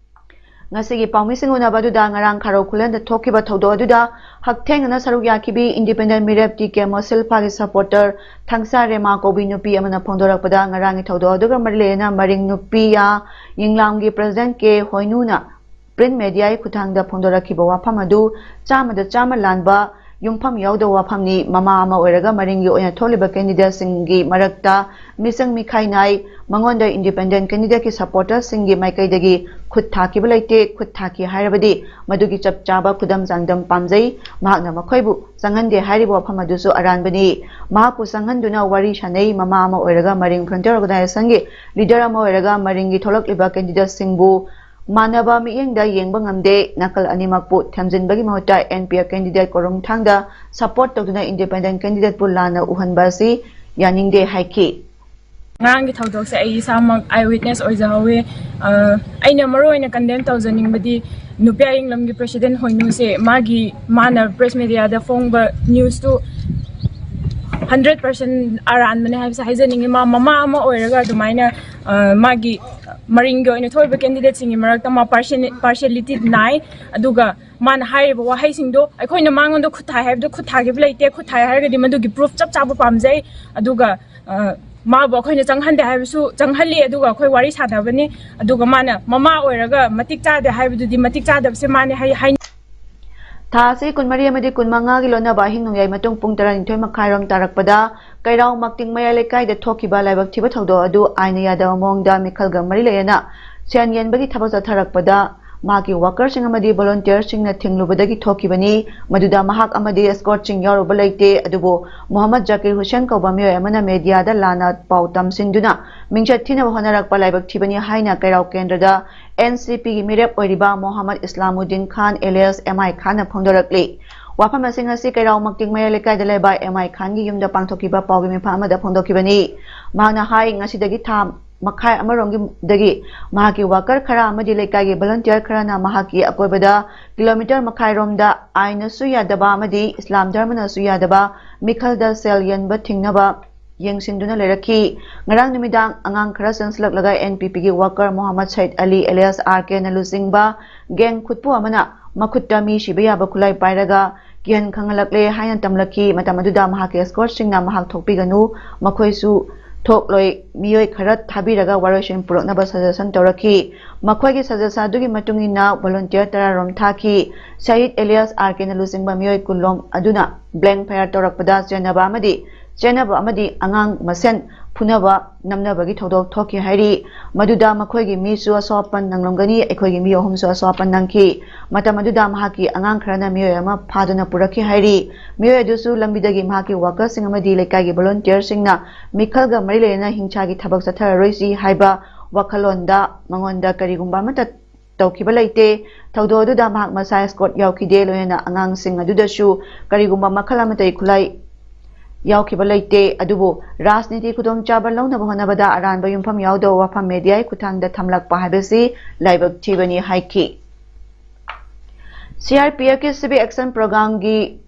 ꯉꯁꯤꯒꯤ ꯄꯥꯎꯃꯤꯁꯤꯡ ꯎꯅꯕ ꯑꯗꯨꯗ ꯉꯔꯥꯡ ꯈꯥꯔꯧ ꯈꯨꯂꯦꯟꯗ ꯊꯣꯛꯈꯤꯕ ꯊꯧꯗꯣꯛ ꯑꯗꯨꯗ ꯍꯛꯊꯦꯡꯅꯅ ꯁꯔꯨꯛ ꯌꯥꯈꯤꯕꯤ independent ꯃꯤꯔꯦꯞ ꯇꯤ ꯀꯦ ꯃꯣꯁꯤꯜꯐꯥꯒꯤ supporter ꯊꯥꯡꯁꯥ ꯔꯦꯃꯥ ꯀꯧꯕꯤ ꯅꯨꯄꯤ ꯑꯃꯅ ꯐꯣꯡꯗꯣꯔꯛꯄꯗ ꯉꯔꯥꯡꯒꯤ ꯊꯧꯗꯣꯛ ꯑꯗꯨꯒ ꯃꯔꯤ ꯂꯩꯅꯅ ꯃꯔꯤꯡ ꯅꯨꯄꯤꯌꯥ ꯌꯤꯡꯂꯥꯝꯒꯤ president ꯀꯦ ꯍꯣꯏꯅꯨꯅ ꯄ꯭ꯔꯤꯟꯠ ꯃꯦꯗꯤꯌꯥꯒꯤ ꯈꯨꯠꯊꯥꯡꯗ ꯐꯣꯡꯗꯣꯔꯛꯈꯤꯕ ꯋꯥꯐꯝ ꯑꯗꯨ ꯆꯥꯝꯃꯗ ꯆꯥꯝꯃ ꯂꯥꯟꯕ ꯌꯨꯝꯐꯝ ꯌꯥꯎꯗꯕ ꯋꯥꯐꯝꯅꯤ꯫ ꯃꯃꯥ ꯑꯃ ꯑꯣꯏꯔꯒ ꯃꯔꯤꯡꯒꯤ ꯑꯣꯏꯅ ꯊꯣꯛꯂꯤꯕ ꯀꯦꯟꯗꯤꯗꯦꯠꯁꯤꯡꯒꯤ ꯃꯔꯛꯇ ꯃꯤꯆꯪ ꯃꯤꯈꯥꯏ ꯅꯥꯏ꯫ ꯃꯉꯣꯟꯗ ꯏꯟꯗꯤꯄꯦꯟꯗꯦꯟꯠ ꯀꯦꯟꯗꯤꯗꯦꯠꯀꯤ ꯁꯄꯣꯔꯇꯔꯁꯤꯡꯒꯤ ꯃꯥꯏꯀꯩꯗꯒꯤ ꯈꯨꯠ ꯊꯥꯈꯤꯕ ꯂꯩꯇꯦ꯫ ꯈꯨꯠ ꯊꯥꯈꯤ ꯍꯥꯏꯔꯕꯗꯤ ꯃꯗꯨꯒꯤ ꯆꯞ ꯆꯥꯕ ꯈꯨꯗꯝ ꯆꯥꯡꯗꯝ ꯄꯥꯝꯖꯩ꯫ ꯃꯍꯥꯛꯅ ꯃꯈꯣꯏꯕꯨ ꯆꯪꯍꯟꯗꯦ ꯍꯥꯏꯔꯤꯕ ꯋꯥꯐꯝ ꯑꯗꯨꯁꯨ ꯑꯔꯥꯟꯕꯅꯤ꯫ ꯃꯍꯥꯛꯄꯨ ꯆꯪꯍꯟꯗꯨꯅ ꯋꯥꯔꯤ ꯁꯥꯅꯩ꯫ ꯃꯃꯥ ꯑꯃ ꯑꯣꯏꯔꯒ ꯃꯔꯤꯡ ꯐ꯭ꯔꯟꯇꯤꯌꯔ ꯑꯣꯔꯒꯅꯥꯏꯖꯦꯁꯟꯒꯤ ꯂꯤꯗꯔ ꯑꯃ ꯑꯣꯏꯔꯒ ꯃꯔꯤꯡꯒꯤ ꯊꯣꯛꯂꯛꯂꯤꯕ ꯀꯦꯟꯗꯤꯗꯦꯠꯁꯤꯡꯕꯨ ꯃꯥꯟꯅꯕ ꯃꯤꯠꯌꯦꯡꯗ ꯌꯦꯡꯕ ꯉꯝꯗꯦ꯫ ꯅꯥꯀꯜ ꯑꯅꯤꯃꯛꯄꯨ ꯊꯦꯝꯖꯤꯟꯕꯒꯤ ꯃꯍꯨꯠꯇ ꯑꯦꯟ ꯄꯤ ꯑꯦꯐ ꯀꯦꯟꯗꯤꯗꯦꯠ ꯀꯣꯔꯨꯡꯊꯥꯡꯗ ꯁꯄꯣꯔꯠ ꯇꯧꯗꯨꯅ ꯏꯟꯗꯤꯄꯦꯟꯗꯦꯟꯠ ꯀꯦꯟꯗꯤꯗꯦꯠꯄꯨ ꯂꯥꯟꯅ ꯎꯍꯟꯕ ꯑꯁꯤ ꯌꯥꯅꯤꯡꯗꯦ ꯍꯥꯏꯈꯤ꯫ ꯉꯔꯥꯡꯒꯤ ꯊꯧꯗꯣꯛꯁꯦ ꯑꯩ ꯏꯁꯥꯃꯛ ꯑꯥꯏ ꯋꯤꯠꯅꯦꯁ ꯑꯣꯏꯖꯍꯧꯋꯤ꯫ ꯑ, ꯑꯩꯅ ꯃꯔꯨ ꯑꯣꯏꯅ ꯀꯟꯗꯦꯝ ꯇꯧꯖꯅꯤꯡꯕꯗꯤ ꯅꯨꯄꯤ ꯑꯌꯤꯡꯂꯝꯒꯤ ꯄ꯭ꯔꯦꯁꯤꯗꯦꯟꯠ ꯍꯣꯏꯅꯨꯁꯦ ꯃꯥꯒꯤ, ꯃꯥꯅ ꯄ꯭ꯔꯦꯁ ꯃꯦꯗꯤꯌꯥꯗ ꯐꯣꯡꯕ ꯅ꯭ꯌꯨꯁꯇꯨ ꯍꯟꯗ꯭ꯔꯦꯠ ꯄꯥꯔꯁꯦꯟ ꯑꯔꯥꯟꯕꯅꯦ ꯍꯥꯏꯕꯁꯦ ꯍꯥꯏꯖꯅꯤꯡꯉꯤ꯫ ꯃꯥ ꯃꯃꯥ ꯑꯃ ꯑꯣꯏꯔꯒ ꯑꯗꯨꯃꯥꯏꯅ, ꯑ, ꯃꯥꯒꯤ ꯃꯔꯤꯡꯒꯤ ꯑꯣꯏꯅ ꯊꯣꯛꯏꯕ ꯀꯦꯟꯗꯤꯗꯦꯠꯁꯤꯡꯒꯤ ꯃꯔꯛꯇ ꯃꯥ ꯄꯥꯔꯁꯦꯂꯤꯇꯤ ꯅꯥꯏ꯫ ꯑꯗꯨꯒ ꯃꯥꯅ ꯍꯥꯏꯔꯤꯕ ꯋꯥꯍꯩꯁꯤꯡꯗꯣ ꯑꯩꯈꯣꯏꯅ ꯃꯉꯣꯟꯗ ꯈꯨꯠ ꯊꯥꯏ ꯍꯥꯏꯕꯗꯣ ꯈꯨꯠ ꯊꯥꯈꯤꯕ ꯂꯩꯇꯦ꯫ ꯈꯨꯠ ꯊꯥꯏ ꯍꯥꯏꯔꯒꯗꯤ ꯃꯗꯨꯒꯤ ꯄ꯭ꯔꯨꯐ ꯆꯞ ꯆꯥꯕ ꯄꯥꯝꯖꯩ꯫ ꯑꯗꯨꯒ, ꯑ, ꯃꯥꯕꯨ ꯑꯩꯈꯣꯏꯅ ꯆꯪꯍꯟꯗꯦ ꯍꯥꯏꯕꯁꯨ ꯆꯪꯍꯜꯂꯤ꯫ ꯑꯗꯨꯒ ꯑꯩꯈꯣꯏ ꯋꯥꯔꯤ ꯁꯥꯟꯅꯕꯅꯤ꯫ ꯑꯗꯨꯒ ꯃꯥꯅ ꯃꯃꯥ ꯑꯣꯏꯔꯒ ꯃꯇꯤꯛ ꯆꯥꯗꯦ ꯍꯥꯏꯕꯗꯨꯗꯤ ꯃꯇꯤꯛ ꯆꯥꯗꯕꯁꯦ ꯃꯥꯅꯦ ꯍꯥꯏ-, ꯍꯥꯏ-, ꯊꯥ ꯑꯁꯤ ꯀꯨꯟꯃꯔꯤ ꯑꯃꯗꯤ ꯀꯨꯟꯃꯉꯥꯒꯤ ꯂꯣꯟꯅꯕ ꯑꯍꯤꯡ ꯅꯣꯡꯌꯥꯏ ꯃꯇꯨꯡ ꯄꯨꯡ ꯇꯔꯥꯅꯤꯊꯣꯏ ꯃꯈꯥꯏꯔꯣꯝ ꯇꯥꯔꯛꯄꯗ ꯀꯩꯔꯥꯎ ꯃꯛꯇꯤꯡ ꯃꯌꯥꯏ ꯂꯩꯀꯥꯏꯗ ꯊꯣꯛꯈꯤꯕ ꯂꯥꯏꯕꯛ ꯊꯤꯕ ꯊꯧꯗꯣꯛ ꯑꯗꯨ ꯑꯥꯏꯟꯅ ꯌꯥꯗꯕ ꯃꯑꯣꯡꯗ ꯃꯤꯈꯜꯒ ꯃꯔꯤ ꯂꯩꯅꯅ ꯁꯦꯟ ꯌꯦꯟꯕꯒꯤ ꯊꯕꯛ ꯆꯠꯊꯔꯛꯄꯗ ꯃꯍꯥꯛꯀꯤ ꯋꯥꯀꯔꯁꯤꯡ ꯑꯃꯗꯤ ꯚꯣꯂꯨꯟꯇꯤꯌꯔꯁꯤꯡꯅ ꯊꯤꯡꯂꯨꯕꯗꯒꯤ ꯊꯣꯛꯈꯤꯕꯅꯤ꯫ ꯃꯗꯨꯗ ꯃꯍꯥꯛ ꯑꯃꯗꯤ ꯑꯦꯁꯀꯣꯔꯠꯁꯤꯡ ꯌꯥꯎꯔꯨꯕ ꯂꯩꯇꯦ꯫ ꯑꯗꯨꯕꯨ ꯃꯣꯍꯝꯃꯗ ꯖꯀꯤꯔ ꯍꯨꯁꯦꯟ ꯀꯧꯕ ꯃꯤꯑꯣꯏ ꯑꯃꯅ ꯃꯦꯗꯤꯌꯥꯗ ꯂꯥꯟꯅ ꯄꯥꯎ ꯇꯝꯁꯤꯟꯗꯨꯅ ꯃꯤꯡꯆꯠ ꯊꯤꯅꯕ ꯍꯣꯠꯅꯔꯛꯄ ꯂꯥꯏꯕꯛ ꯊꯤꯕꯅꯤ ꯍꯥꯏꯅ ꯀꯩꯔꯥꯎ ꯀꯦꯟꯗ꯭ꯔꯗ ꯑꯦꯟ ꯁꯤ ꯄꯤꯒꯤ ꯃꯤꯔꯦꯞ ꯑꯣꯏꯔꯤꯕ ꯃꯣꯍꯝꯃꯗ ꯏꯁꯂꯥꯃꯨꯗꯤꯟ ꯈꯥꯟ ꯑꯦꯂꯤꯌꯥꯁ ꯑꯦꯝ ꯑꯥꯏ ꯈꯥꯟꯅ ꯐꯣꯡꯗꯣꯔꯛꯂꯤ꯫ ꯋꯥꯐꯝ ꯑꯁꯤꯡ ꯑꯁꯤ ꯀꯩꯔꯥꯎ ꯃꯛꯇꯤꯡ ꯃꯌꯥꯏ ꯂꯩꯀꯥꯏꯗ ꯂꯩꯕ ꯑꯦꯝ ꯑꯥꯏ ꯈꯥꯟꯒꯤ ꯌꯨꯝꯗ ꯄꯥꯡꯊꯣꯛꯈꯤꯕ ꯄꯥꯎꯒꯤ ꯃꯤꯐꯝ ꯑꯃꯗ ꯐꯣꯡꯗꯣꯛꯈꯤꯕꯅꯤ꯫ ꯃꯍꯥꯛꯅ ꯍꯥꯏ, ꯉꯁꯤꯗꯒꯤ ꯊꯥ ꯃꯈꯥꯏ ꯑꯃꯔꯣꯝꯗꯒꯤ ꯃꯍꯥꯛꯀꯤ ꯋꯥꯀꯔ ꯈꯔ ꯑꯃꯗꯤ ꯂꯩꯀꯥꯏꯒꯤ ꯚꯣꯂꯨꯟꯇꯤꯌꯔ ꯈꯔꯅ ꯃꯍꯥꯛꯀꯤ ꯑꯀꯣꯏꯕꯗ ꯀꯤꯂꯣꯃꯤꯇꯔ ꯃꯈꯥꯏꯔꯣꯝꯗ ꯑꯥꯏꯟꯅꯁꯨ ꯌꯥꯗꯕ ꯑꯃꯗꯤ ꯏꯁꯂꯥꯝ ꯙꯔꯃꯅꯁꯨ ꯌꯥꯗꯕ ꯃꯤꯈꯜꯗ ꯁꯦꯜ ꯌꯦꯟꯕ ꯊꯤꯡꯅꯕ ꯌꯦꯡꯁꯤꯟꯗꯨꯅ ꯂꯩꯔꯛꯈꯤ꯫ ꯉꯔꯥꯡ ꯅꯨꯃꯤꯗꯥꯡ ꯑꯉꯥꯡ ꯈꯔ ꯆꯪꯁꯤꯜꯂꯛꯂꯒ ꯑꯦꯟ ꯄꯤ ꯄꯤꯒꯤ ꯋꯥꯀꯔ ꯃꯣꯍꯝꯃꯗ ꯁꯩꯗ ꯑꯂꯤ ꯑꯦꯂꯤꯌꯥꯁ ꯑꯥꯔ ꯀꯦꯅ ꯂꯨꯆꯤꯡꯕ ꯒꯦꯡ ꯈꯨꯠꯄꯨ ꯑꯃꯅ ꯃꯈꯨꯠꯇ ꯃꯤ ꯁꯤꯕ ꯌꯥꯕ ꯈꯨꯠꯂꯥꯏ ꯄꯥꯏꯔꯒ ꯀꯤꯍꯟ ꯈꯪꯍꯜꯂꯛꯂꯦ ꯍꯥꯏꯅ ꯇꯝꯂꯛꯈꯤ꯫ ꯃꯇꯝ ꯑꯗꯨꯗ ꯃꯍꯥꯛꯀꯤ ꯑꯦꯁꯀꯣꯔꯠꯁꯤꯡꯅ ꯃꯍꯥꯛ ꯊꯣꯛꯄꯤꯒꯅꯨ, ꯃꯈꯣꯏꯁꯨ ꯊꯣꯛꯂꯣꯏ ꯃꯤꯑꯣꯏ ꯈꯔ ꯊꯥꯕꯤꯔꯒ ꯋꯥꯔꯣꯏꯁꯤꯟ ꯄꯨꯔꯛꯅꯕ suggestion ꯇꯧꯔꯛꯈꯤ꯫ ꯃꯈꯣꯏꯒꯤ suggestion ꯑꯗꯨꯒꯤ ꯃꯇꯨꯡ ꯏꯟꯅ volunteer ꯇꯔꯥꯔꯣꯝ ꯊꯥꯈꯤ꯫ ꯁꯍꯤꯗ ꯑꯦꯂꯤꯌꯥꯁ ꯑꯥꯔ ꯀꯦꯅ ꯂꯨꯆꯤꯡꯕ ꯃꯤꯑꯣꯏ ꯀꯨꯟꯂꯣꯝ ꯑꯗꯨꯅ blank fire ꯇꯧꯔꯛꯄꯗ ꯆꯦꯟꯅꯕ ꯑꯃꯗꯤ ꯆꯦꯟꯅꯕ ꯑꯃꯗꯤ ꯑꯉꯥꯡ ꯃꯁꯦꯟ ꯐꯨꯅꯕ ꯅꯝꯅꯕꯒꯤ ꯊꯧꯗꯣꯛ ꯊꯣꯛꯈꯤ ꯍꯥꯏꯔꯤ꯫ ꯃꯗꯨꯗ ꯃꯈꯣꯏꯒꯤ ꯃꯤꯁꯨ ꯑꯁꯣꯛ ꯑꯄꯟ ꯅꯪꯂꯝꯒꯅꯤ, ꯑꯩꯈꯣꯏꯒꯤ ꯃꯤ ꯑꯍꯨꯝꯁꯨ ꯑꯁꯣꯛ ꯑꯄꯟ ꯅꯪꯈꯤ꯫ ꯃꯇꯝ ꯑꯗꯨꯗ ꯃꯍꯥꯛꯀꯤ ꯑꯉꯥꯡ ꯈꯔꯅ ꯃꯤꯑꯣꯏ ꯑꯃ ꯐꯥꯗꯨꯅ ꯄꯨꯔꯛꯈꯤ ꯍꯥꯏꯔꯤ꯫ ꯃꯤꯑꯣꯏ ꯑꯗꯨꯁꯨ ꯂꯝꯕꯤꯗꯒꯤ ꯃꯍꯥꯛꯀꯤ workerꯁꯤꯡ ꯑꯃꯗꯤ ꯂꯩꯀꯥꯏꯒꯤ volunteerꯁꯤꯡꯅ ꯃꯤꯈꯜꯒ ꯃꯔꯤ ꯂꯩꯅꯅ ꯍꯤꯡꯁꯥꯒꯤ ꯊꯕꯛ ꯆꯠꯊꯔꯔꯣꯏꯁꯤ ꯍꯥꯏꯕ ꯋꯥꯈꯜꯂꯣꯟꯗ ꯃꯉꯣꯟꯗ ꯀꯔꯤꯒꯨꯝꯕ ꯑꯃꯠꯇ ꯇꯧꯈꯤꯕ ꯂꯩꯇꯦ꯫ ꯊꯧꯗꯣꯛ ꯑꯗꯨꯗ ꯃꯍꯥꯛ ꯃꯁꯥ escort ꯌꯥꯎꯈꯤꯗꯦ, ꯂꯣꯏꯅꯅ ꯑꯉꯥꯡꯁꯤꯡ ꯑꯗꯨꯗꯁꯨ ꯀꯔꯤꯒꯨꯝꯕ ꯃꯈꯜ ꯑꯃꯠꯇꯒꯤ ꯈꯨꯠꯂꯥꯏ ꯌꯥꯎꯈꯤꯕ ꯂꯩꯇꯦ꯫ ꯑꯗꯨꯕꯨ ꯔꯥꯖꯅꯤꯇꯤ ꯈꯨꯗꯣꯡꯆꯥꯕ ꯂꯧꯅꯕ ꯍꯣꯠꯅꯕꯗ ꯑꯔꯥꯟꯕ ꯌꯨꯝꯐꯝ ꯌꯥꯎꯗꯕ ꯋꯥꯐꯝ mediaꯒꯤ ꯈꯨꯠꯊꯥꯡꯗ ꯊꯝꯂꯛꯄ ꯍꯥꯏꯕꯁꯤ ꯂꯥꯏꯕꯛ ꯊꯤꯕꯅꯤ ꯍꯥꯏꯈꯤ꯫ CRPFꯀꯤ Civic Action Programꯒꯤ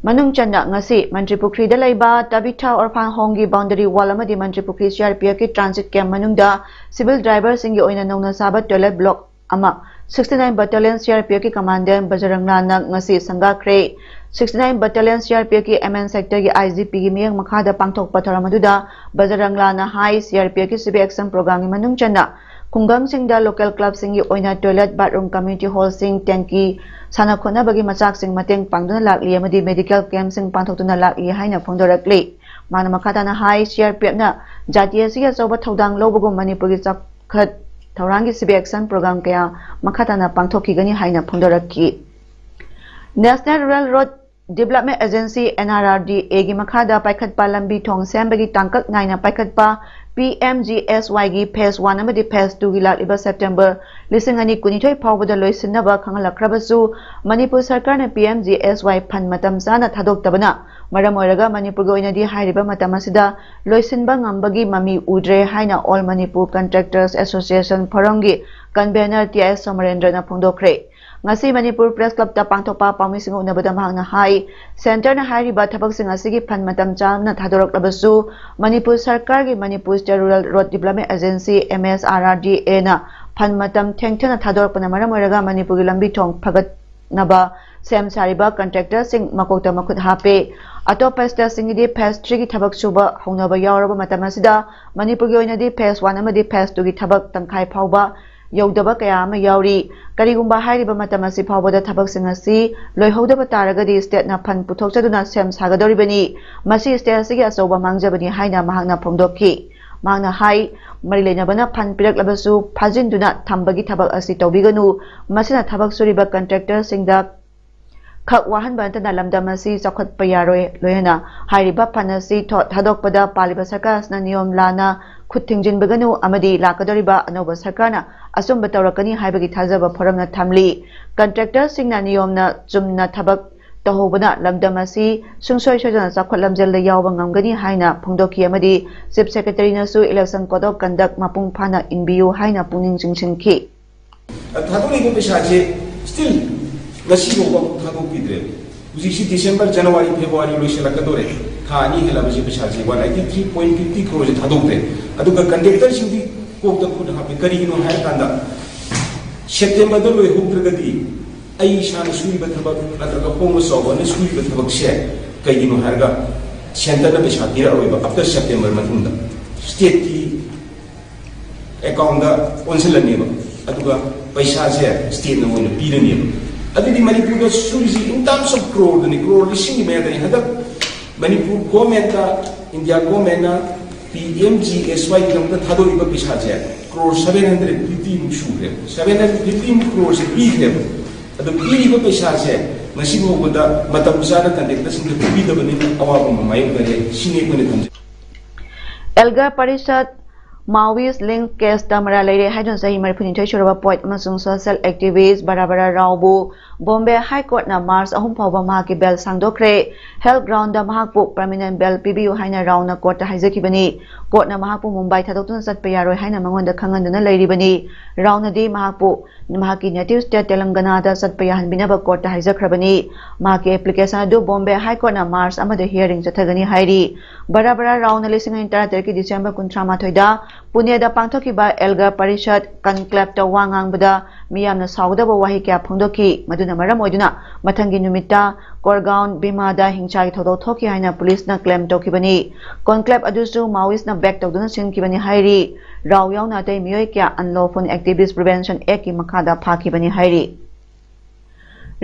ꯃꯅꯨꯡ ꯆꯟꯅ ꯉꯁꯤ ꯃꯟꯇ꯭ꯔꯤ ꯄꯨꯈ꯭ꯔꯤꯗ ꯂꯩꯕ Tabitha Orphan Homeꯒꯤ boundary wall ꯑꯃꯗꯤ ꯃꯟꯇ꯭ꯔꯤ ꯄꯨꯈ꯭ꯔꯤ CRPFꯀꯤ transit camp ꯃꯅꯨꯡꯗ civil driverꯁꯤꯡꯒꯤ ꯑꯣꯏꯅ ꯅꯧꯅ ꯁꯥꯕ toilet block ꯑꯃ sixty nine Battalion CRPFꯀꯤ Commandant ꯕꯖꯔꯪꯂꯥꯅ ꯉꯁꯤ ꯁꯪꯒꯥꯈ꯭ꯔꯦ꯫ Sixty nine Battalion CRPFꯀꯤ MN sectorꯒꯤ IGPꯒꯤ ꯃꯤꯠꯌꯦꯡ ꯃꯈꯥꯗ ꯄꯥꯡꯊꯣꯛꯄ ꯊꯧꯔꯝ ꯑꯗꯨꯗ ꯕꯖꯔꯪꯂꯥꯅ ꯍꯥꯏ, CRPFꯀꯤ Civic Action Programꯒꯤ ꯃꯅꯨꯡ ꯆꯟꯅ ꯈꯨꯡꯒꯪꯁꯤꯡꯗ local clubꯁꯤꯡꯒꯤ ꯑꯣꯏꯅ toilet, bathroom, community hallꯁꯤꯡ, tanky, ꯁꯥꯟꯅ ꯈꯣꯠꯅꯕꯒꯤ ꯃꯆꯥꯛꯁꯤꯡ ꯃꯇꯦꯡ ꯄꯥꯡꯗꯨꯅ ꯂꯥꯛꯂꯤ ꯑꯃꯗꯤ medical campꯁꯤꯡ ꯄꯥꯡꯊꯣꯛꯇꯨꯅ ꯂꯥꯛꯂꯤ ꯍꯥꯏꯅ ꯐꯣꯡꯗꯣꯔꯛꯂꯤ꯫ ꯃꯥꯅ ꯃꯈꯥ ꯇꯥꯅ ꯍꯥꯏ, CRPFꯅ ꯖꯥꯇꯤ ꯑꯁꯤꯒꯤ ꯑꯆꯧꯕ ꯊꯧꯗꯥꯡ ꯂꯧꯕꯒꯨꯝ ꯃꯅꯤꯄꯨꯔꯒꯤ ꯆꯥꯎꯈꯠ ꯊꯧꯔꯥꯡꯒꯤ Civic Action Program ꯀꯌꯥ ꯃꯈꯥ ꯇꯥꯅ ꯄꯥꯡꯊꯣꯛꯈꯤꯒꯅꯤ ꯍꯥꯏꯅ ꯐꯣꯡꯗꯣꯔꯛꯈꯤ꯫ National Rural Road Development Agency, NRRDAꯒꯤ ꯃꯈꯥꯗ ꯄꯥꯏꯈꯠꯄ ꯂꯝꯕꯤ ꯊꯣꯡ ꯁꯦꯝꯕꯒꯤ ꯇꯥꯡꯀꯛ ꯅꯥꯏꯅ ꯄꯥꯏꯈꯠꯄ PMGSYꯒꯤ phase one ꯑꯃꯗꯤ phase twoꯒꯤ ꯂꯥꯛꯂꯤꯕ September ꯂꯤꯁꯤꯡ ꯑꯅꯤ ꯀꯨꯟꯅꯤꯊꯣꯏ ꯐꯥꯎꯕꯗ ꯂꯣꯏꯁꯤꯟꯅꯕ ꯈꯪꯍꯜꯂꯛꯈ꯭ꯔꯕꯁꯨ, ꯃꯅꯤꯄꯨꯔ ꯁꯔꯀꯥꯔꯅ PMGSY fund ꯃꯇꯝ ꯆꯥꯅ ꯊꯥꯗꯣꯛꯇꯕꯅ ꯃꯔꯝ ꯑꯣꯏꯔꯒ ꯃꯅꯤꯄꯨꯔꯒꯤ ꯑꯣꯏꯅꯗꯤ ꯍꯥꯏꯔꯤꯕ ꯃꯇꯝ ꯑꯁꯤꯗ ꯂꯣꯏꯁꯤꯟꯕ ꯉꯝꯕꯒꯤ ꯃꯃꯤ ꯎꯗ꯭ꯔꯦ ꯍꯥꯏꯅ All Manipur Contractors Association Forumꯒꯤ convener ꯇꯤ ꯑꯥꯏ ꯁꯣꯃꯔꯦꯟꯗ꯭ꯔꯅ ꯐꯣꯡꯗꯣꯛꯈ꯭ꯔꯦ꯫ ꯉꯁꯤ ꯃꯅꯤꯄꯨꯔ Press Clubꯇ ꯄꯥꯡꯊꯣꯛꯄ ꯄꯥꯎꯃꯤꯁꯤꯡꯒ ꯎꯅꯕꯗ ꯃꯍꯥꯛꯅ ꯍꯥꯏ, centreꯅ ꯍꯥꯏꯔꯤꯕ ꯊꯕꯛꯁꯤꯡ ꯑꯁꯤꯒꯤ fund ꯃꯇꯝ ꯆꯥꯅ ꯊꯥꯗꯣꯔꯛꯂꯕꯁꯨ, ꯃꯅꯤꯄꯨꯔ ꯁꯔꯀꯥꯔꯒꯤ Manipur State Rural Road Development Agency, MSRRDAꯅ fund ꯃꯇꯝ ꯊꯦꯡꯊꯅ ꯊꯥꯗꯣꯔꯛꯄꯅ ꯃꯔꯝ ꯑꯣꯏꯔꯒ ꯃꯅꯤꯄꯨꯔꯒꯤ ꯂꯝꯕꯤ ꯊꯣꯡ ꯐꯒꯠꯅꯕ ꯁꯦꯝ ꯁꯥꯔꯤꯕ ꯀꯟꯇ꯭ꯔꯦꯛꯇꯔꯁꯤꯡ ꯃꯀꯣꯛꯇ ꯃꯈꯨꯠ ꯍꯥꯞꯄꯦ꯫ ꯑꯇꯣꯞꯄ ꯁ꯭ꯇꯦꯠꯁꯤꯡꯒꯤꯗꯤ ꯐꯦꯖ ꯊ꯭ꯔꯤꯒꯤ ꯊꯕꯛ ꯁꯨꯕ ꯍꯧꯅꯕ ꯌꯥꯎꯔꯕ ꯃꯇꯝ ꯑꯁꯤꯗ ꯃꯅꯤꯄꯨꯔꯒꯤ ꯑꯣꯏꯅꯗꯤ ꯐꯦꯖ ꯋꯥꯟ ꯑꯃꯗꯤ ꯐꯦꯖ ꯇꯨꯒꯤ ꯊꯕꯛ ꯇꯪꯈꯥꯏ ꯐꯥꯎꯕ ꯌꯧꯗꯕ ꯀꯌꯥ ꯑꯃ ꯌꯥꯎꯔꯤ꯫ ꯀꯔꯤꯒꯨꯝꯕ ꯍꯥꯏꯔꯤꯕ ꯃꯇꯝ ꯑꯁꯤ ꯐꯥꯎꯕꯗ ꯊꯕꯛꯁꯤꯡ ꯑꯁꯤ ꯂꯣꯏꯍꯧꯗꯕ ꯇꯥꯔꯒꯗꯤ ꯁ꯭ꯇꯦꯠꯅ ꯐꯟ ꯄꯨꯊꯣꯛꯆꯗꯨꯅ ꯁꯦꯝ ꯁꯥꯒꯗꯧꯔꯤꯕꯅꯤ꯫ ꯃꯁꯤ ꯁ꯭ꯇꯦꯠ ꯑꯁꯤꯒꯤ ꯑꯆꯧꯕ ꯃꯥꯡꯖꯕꯅꯤ ꯍꯥꯏꯅ ꯃꯍꯥꯛꯅ ꯐꯣꯡꯗꯣꯛꯈꯤ꯫ ꯃꯍꯥꯛꯅ ꯍꯥꯏ, ꯃꯔꯤ ꯂꯩꯅꯕꯅ ꯐꯟ ꯄꯤꯔꯛꯂꯕꯁꯨ ꯐꯥꯖꯤꯟꯗꯨꯅ ꯊꯝꯕꯒꯤ ꯊꯕꯛ ꯑꯁꯤ ꯇꯧꯕꯤꯒꯅꯨ꯫ ꯃꯁꯤꯅ ꯊꯕꯛ ꯁꯨꯔꯤꯕ ꯀꯟꯇ꯭ꯔꯦꯛꯇꯔꯁꯤꯡꯗ ꯈꯛ ꯋꯥꯍꯟꯕ ꯅꯠꯇꯅ ꯂꯝꯗꯝ ꯑꯁꯤ ꯆꯥꯎꯈꯠꯄ ꯌꯥꯔꯣꯏ꯫ ꯂꯣꯏꯅꯅ ꯍꯥꯏꯔꯤꯕ ꯐꯟ ꯑꯁꯤ ꯊꯣ-, ꯊꯥꯗꯣꯛꯄꯗ ꯄꯥꯜꯂꯤꯕ ꯁꯔꯀꯥꯔ ꯑꯁꯤꯅ ꯅꯤꯌꯣꯝ ꯂꯥꯟꯅ ꯈꯨꯠ ꯊꯤꯡꯖꯤꯟꯕꯒꯅꯨ ꯑꯃꯗꯤ ꯂꯥꯛꯀꯗꯧꯔꯤꯕ ꯑꯅꯧꯕ ꯁꯔꯀꯥꯔꯅ ꯑꯆꯨꯝꯕ ꯇꯧꯔꯛꯀꯅꯤ ꯍꯥꯏꯕꯒꯤ ꯊꯥꯖꯕ ꯐꯣꯔꯝꯅ ꯊꯝꯂꯤ꯫ ꯀꯟꯇ꯭ꯔꯦꯛꯇꯔꯁꯤꯡꯅ ꯅꯤꯌꯣꯝꯅ ꯆꯨꯝꯅ ꯊꯕꯛ ꯇꯧꯍꯧꯕꯅ ꯂꯝꯗꯝ ꯑꯁꯤ ꯁꯨꯡꯁꯣꯏ ꯁꯣꯏꯗꯅ ꯆꯥꯎꯈꯠ ꯂꯝꯖꯦꯜꯗ ꯌꯥꯎꯕ ꯉꯝꯒꯅꯤ ꯍꯥꯏꯅ ꯐꯣꯡꯗꯣꯛꯈꯤ ꯑꯃꯗꯤ chief ꯁꯦꯀ꯭ꯔꯦꯇꯔꯤꯅꯁꯨ Election Code of Conduct ꯃꯄꯨꯡ ꯐꯥꯅ ꯏꯟꯕꯤꯌꯨ ꯍꯥꯏꯅ ꯄꯨꯛꯅꯤꯡ ꯆꯤꯡꯁꯤꯟꯈꯤ꯫ ꯊꯥꯗꯣꯔꯛꯏꯕ ꯄꯩꯁꯥꯁꯦ still ꯉꯁꯤ ꯐꯥꯎꯕ ꯑꯃꯨꯛ ꯊꯥꯗꯣꯛꯄꯤꯗ꯭ꯔꯦ꯫ ꯍꯧꯖꯤꯛꯁꯤ ꯗꯤꯁꯦꯝꯕꯔ, ꯖꯅꯋꯥꯔꯤ, ꯐꯦꯕ꯭ꯔꯨꯋꯥꯔꯤ ꯂꯣꯏꯁꯤꯜꯂꯛꯀꯗꯧꯔꯦ꯫ ꯊꯥ ꯑꯅꯤ ꯍꯦꯜꯂꯕꯁꯤ ꯄꯩꯁꯥꯁꯤ one eighty three point fifty ꯀ꯭ꯔꯣꯔꯁꯦ ꯊꯥꯗꯣꯛꯇ꯭ꯔꯦ꯫ ꯑꯗꯨꯒ ꯀꯟꯇ꯭ꯔꯦꯛꯇꯔꯁꯤꯡꯗꯤ ꯀꯣꯛꯇ ꯈꯨꯠ ꯍꯥꯞꯄꯦ꯫ ꯀꯔꯤꯒꯤꯅꯣ ꯍꯥꯏꯔꯀꯥꯟꯗ ꯁꯦꯞꯇꯦꯝꯕꯔꯗ ꯂꯣꯏꯍꯧꯗ꯭ꯔꯒꯗꯤ ꯑꯩ ꯏꯁꯥꯅ ꯁꯨꯔꯤꯕ ꯊꯕꯛ ꯅꯠꯇ꯭ꯔꯒ ꯍꯣꯡꯕ ꯆꯥꯎꯕꯅ ꯁꯨꯔꯤꯕ ꯊꯕꯛꯁꯦ ꯀꯩꯒꯤꯅꯣ ꯍꯥꯏꯔꯒ ꯁꯦꯟꯇꯔꯅ ꯄꯩꯁꯥ ꯄꯤꯔꯛꯑꯔꯣꯏꯕ꯫ After September ꯃꯇꯨꯡꯗ ꯁ꯭ꯇꯦꯠꯀꯤ ꯑꯦꯀꯥꯎꯟꯗ ꯑꯣꯟꯁꯤꯜꯂꯅꯦꯕ꯫ ꯑꯗꯨꯒ ꯄꯩꯁꯥꯁꯦ ꯁ꯭ꯇꯦꯠꯅ ꯑꯣꯏꯅ ꯄꯤꯔꯅꯦꯕ꯫ ꯑꯗꯨꯗꯤ ꯃꯅꯤꯄꯨꯔꯗ ꯁꯨꯔꯤꯁꯤ in terms of ꯀ꯭ꯔꯣꯔꯗꯅꯤ, ꯀ꯭ꯔꯣꯔ ꯂꯤꯁꯤꯡꯒꯤ ꯃꯌꯥꯗꯅꯤ꯫ ꯍꯟꯗꯛ ꯃꯅꯤꯄꯨꯔ ꯒꯣꯔꯃꯦꯟꯠꯇ, ꯏꯟꯗꯤꯌꯥ ꯒꯣꯔꯃꯦꯟꯠꯅ ꯄꯤ ꯑꯦꯝ ꯖꯤ ꯑꯦꯁ ꯋꯥꯏꯒꯤꯗꯃꯛꯇ ꯊꯥꯗꯣꯛꯏꯕ ꯄꯩꯁꯥꯁꯦ ꯀ꯭ꯔꯣꯔ ꯁꯚꯦꯟ ꯍꯟꯗ꯭ꯔꯦꯠ ꯐꯤꯐꯇꯤ ꯃꯨꯛ ꯁꯨꯈ꯭ꯔꯦꯕ꯫ ꯁꯚꯦꯟ ꯍꯟꯗ꯭ꯔꯦꯠ ꯐꯤꯐꯇꯤ ꯃꯨꯛ ꯀ꯭ꯔꯣꯔꯁꯦ ꯄꯤꯈ꯭ꯔꯦꯕ꯫ ꯑꯗꯣ ꯄꯤꯔꯤꯕ ꯄꯩꯁꯥꯁꯦ ꯉꯁꯤ ꯐꯥꯎꯕꯗ ꯃꯇꯝ ꯆꯥꯅ ꯀꯟꯇ꯭ꯔꯦꯛꯇꯔꯁꯤꯡꯗ ꯄꯤꯕꯤꯗꯕꯅꯤꯅ ꯑꯋꯥꯕ ꯑꯃ ꯃꯥꯌꯣꯛꯅꯔꯦ꯫ ꯁꯤꯅꯤ ꯑꯩꯈꯣꯏꯅ ꯊꯝꯖꯩ꯫ ꯑꯦꯜꯒꯥ ꯄꯔꯤꯁꯠ Maoist link case ꯇ ꯃꯔꯥꯜ ꯂꯩꯔꯦ ꯍꯥꯏꯗꯨꯅ ꯆꯍꯤ ꯃꯔꯤꯐꯨꯅꯤꯊꯣꯏ ꯁꯨꯔꯕ ꯄꯣꯏꯠ ꯑꯃꯁꯨꯡ ꯁꯣꯁꯤꯌꯦꯜ ꯑꯦꯛꯇꯤꯚꯤꯁ꯭ꯠ ꯕꯔꯥ ꯕꯔꯥ ꯔꯥꯎꯕꯨ ꯕꯣꯝꯕꯦ ꯍꯥꯏ ꯀꯣꯔꯠꯅ ꯃꯥꯔꯆ ꯑꯍꯨꯝ ꯐꯥꯎꯕ ꯃꯍꯥꯛꯀꯤ ꯕꯦꯜ ꯁꯥꯡꯗꯣꯛꯈ꯭ꯔꯦ꯫ ꯍꯦꯜꯊ ꯒ꯭ꯔꯥꯎꯟꯗ ꯃꯍꯥꯛꯄꯨ ꯄꯔꯃꯤꯅꯦꯟꯠ ꯕꯦꯜ ꯄꯤꯕꯤꯌꯨ ꯍꯥꯏꯅ ꯔꯥꯎꯅ ꯀꯣꯔꯠꯇ ꯍꯥꯏꯖꯈꯤꯕꯅꯤ꯫ ꯀꯣꯔꯠꯅ ꯃꯍꯥꯛꯄꯨ ꯃꯨꯝꯕꯥꯏ ꯊꯥꯗꯣꯛꯇꯨꯅ ꯆꯠꯄ ꯌꯥꯔꯣꯏ ꯍꯥꯏꯅ ꯃꯉꯣꯟꯗ ꯈꯪꯍꯟꯗꯨꯅ ꯂꯩꯔꯤꯕꯅꯤ꯫ ꯔꯥꯎꯅꯗꯤ ꯃꯍꯥꯛꯄꯨ ꯃꯍꯥꯛꯀꯤ ꯅꯦꯇꯤꯚ ꯁ꯭ꯇꯦꯠ ꯇꯦꯂꯪꯒꯅꯥꯗ ꯆꯠꯄ ꯌꯥꯍꯟꯕꯤꯅꯕ ꯀꯣꯔꯠꯇ ꯍꯥꯏꯖꯈ꯭ꯔꯕꯅꯤ꯫ ꯃꯍꯥꯛꯀꯤ ꯑꯦꯄ꯭ꯂꯤꯀꯦꯁꯟ ꯑꯗꯨ ꯕꯣꯝꯕꯦ ꯍꯥꯏ ꯀꯣꯔꯠꯅ ꯃꯥꯔꯆ ꯑꯃꯗ ꯍꯤꯌꯔꯤꯡ ꯆꯠꯊꯒꯅꯤ ꯍꯥꯏꯔꯤ꯫ ꯕꯔꯥ ꯕꯔꯥ ꯔꯥꯎꯅ ꯂꯤꯁꯤꯡ ꯑꯅꯤ ꯇꯔꯥꯇꯔꯦꯠꯀꯤ ꯗꯤꯁꯦꯝꯕꯔ ꯀꯨꯟꯊ꯭ꯔꯥ ꯃꯥꯊꯣꯏꯗ ꯄꯨꯅꯦꯗ ꯄꯥꯡꯊꯣꯛꯈꯤꯕ ꯑꯦꯜꯒꯥ ꯄꯔꯤꯁꯠ ꯀꯟꯀ꯭ꯂꯦꯕꯇ ꯋꯥ ꯉꯥꯡꯕꯗ ꯃꯤꯌꯥꯝꯅ ꯁꯥꯎꯒꯗꯕ ꯋꯥꯍꯩ ꯀꯌꯥ ꯐꯣꯡꯗꯣꯛꯈꯤ꯫ ꯃꯗꯨ ꯃꯔꯝ ꯑꯣꯏꯗꯨꯅ ꯃꯊꯪꯒꯤ ꯅꯨꯃꯤꯠꯇ ꯀꯣꯔꯒꯥꯎꯟ ꯕꯤꯃꯥꯗ ꯍꯤꯡꯁꯥꯒꯤ ꯊꯧꯗꯣꯛ ꯊꯣꯛꯈꯤ ꯍꯥꯏꯅ ꯄꯨꯂꯤꯁꯅ ꯀ꯭ꯂꯦꯝ ꯇꯧꯈꯤꯕꯅꯤ꯫ ꯀꯣꯟꯀ꯭ꯂꯦꯕ ꯑꯗꯨꯁꯨ ꯃꯥꯑꯣꯏꯁꯅ ꯕꯦꯛ ꯇꯧꯗꯨꯅ ꯁꯤꯟꯈꯤꯕꯅꯤ ꯍꯥꯏꯔꯤ꯫ ꯔꯥꯎ ꯌꯥꯎꯅ ꯑꯇꯩ ꯃꯤꯑꯣꯏ ꯀꯌꯥ Unlawful Activist Prevention Actꯀꯤ ꯃꯈꯥꯗ ꯐꯥꯈꯤꯕꯅꯤ ꯍꯥꯏꯔꯤ꯫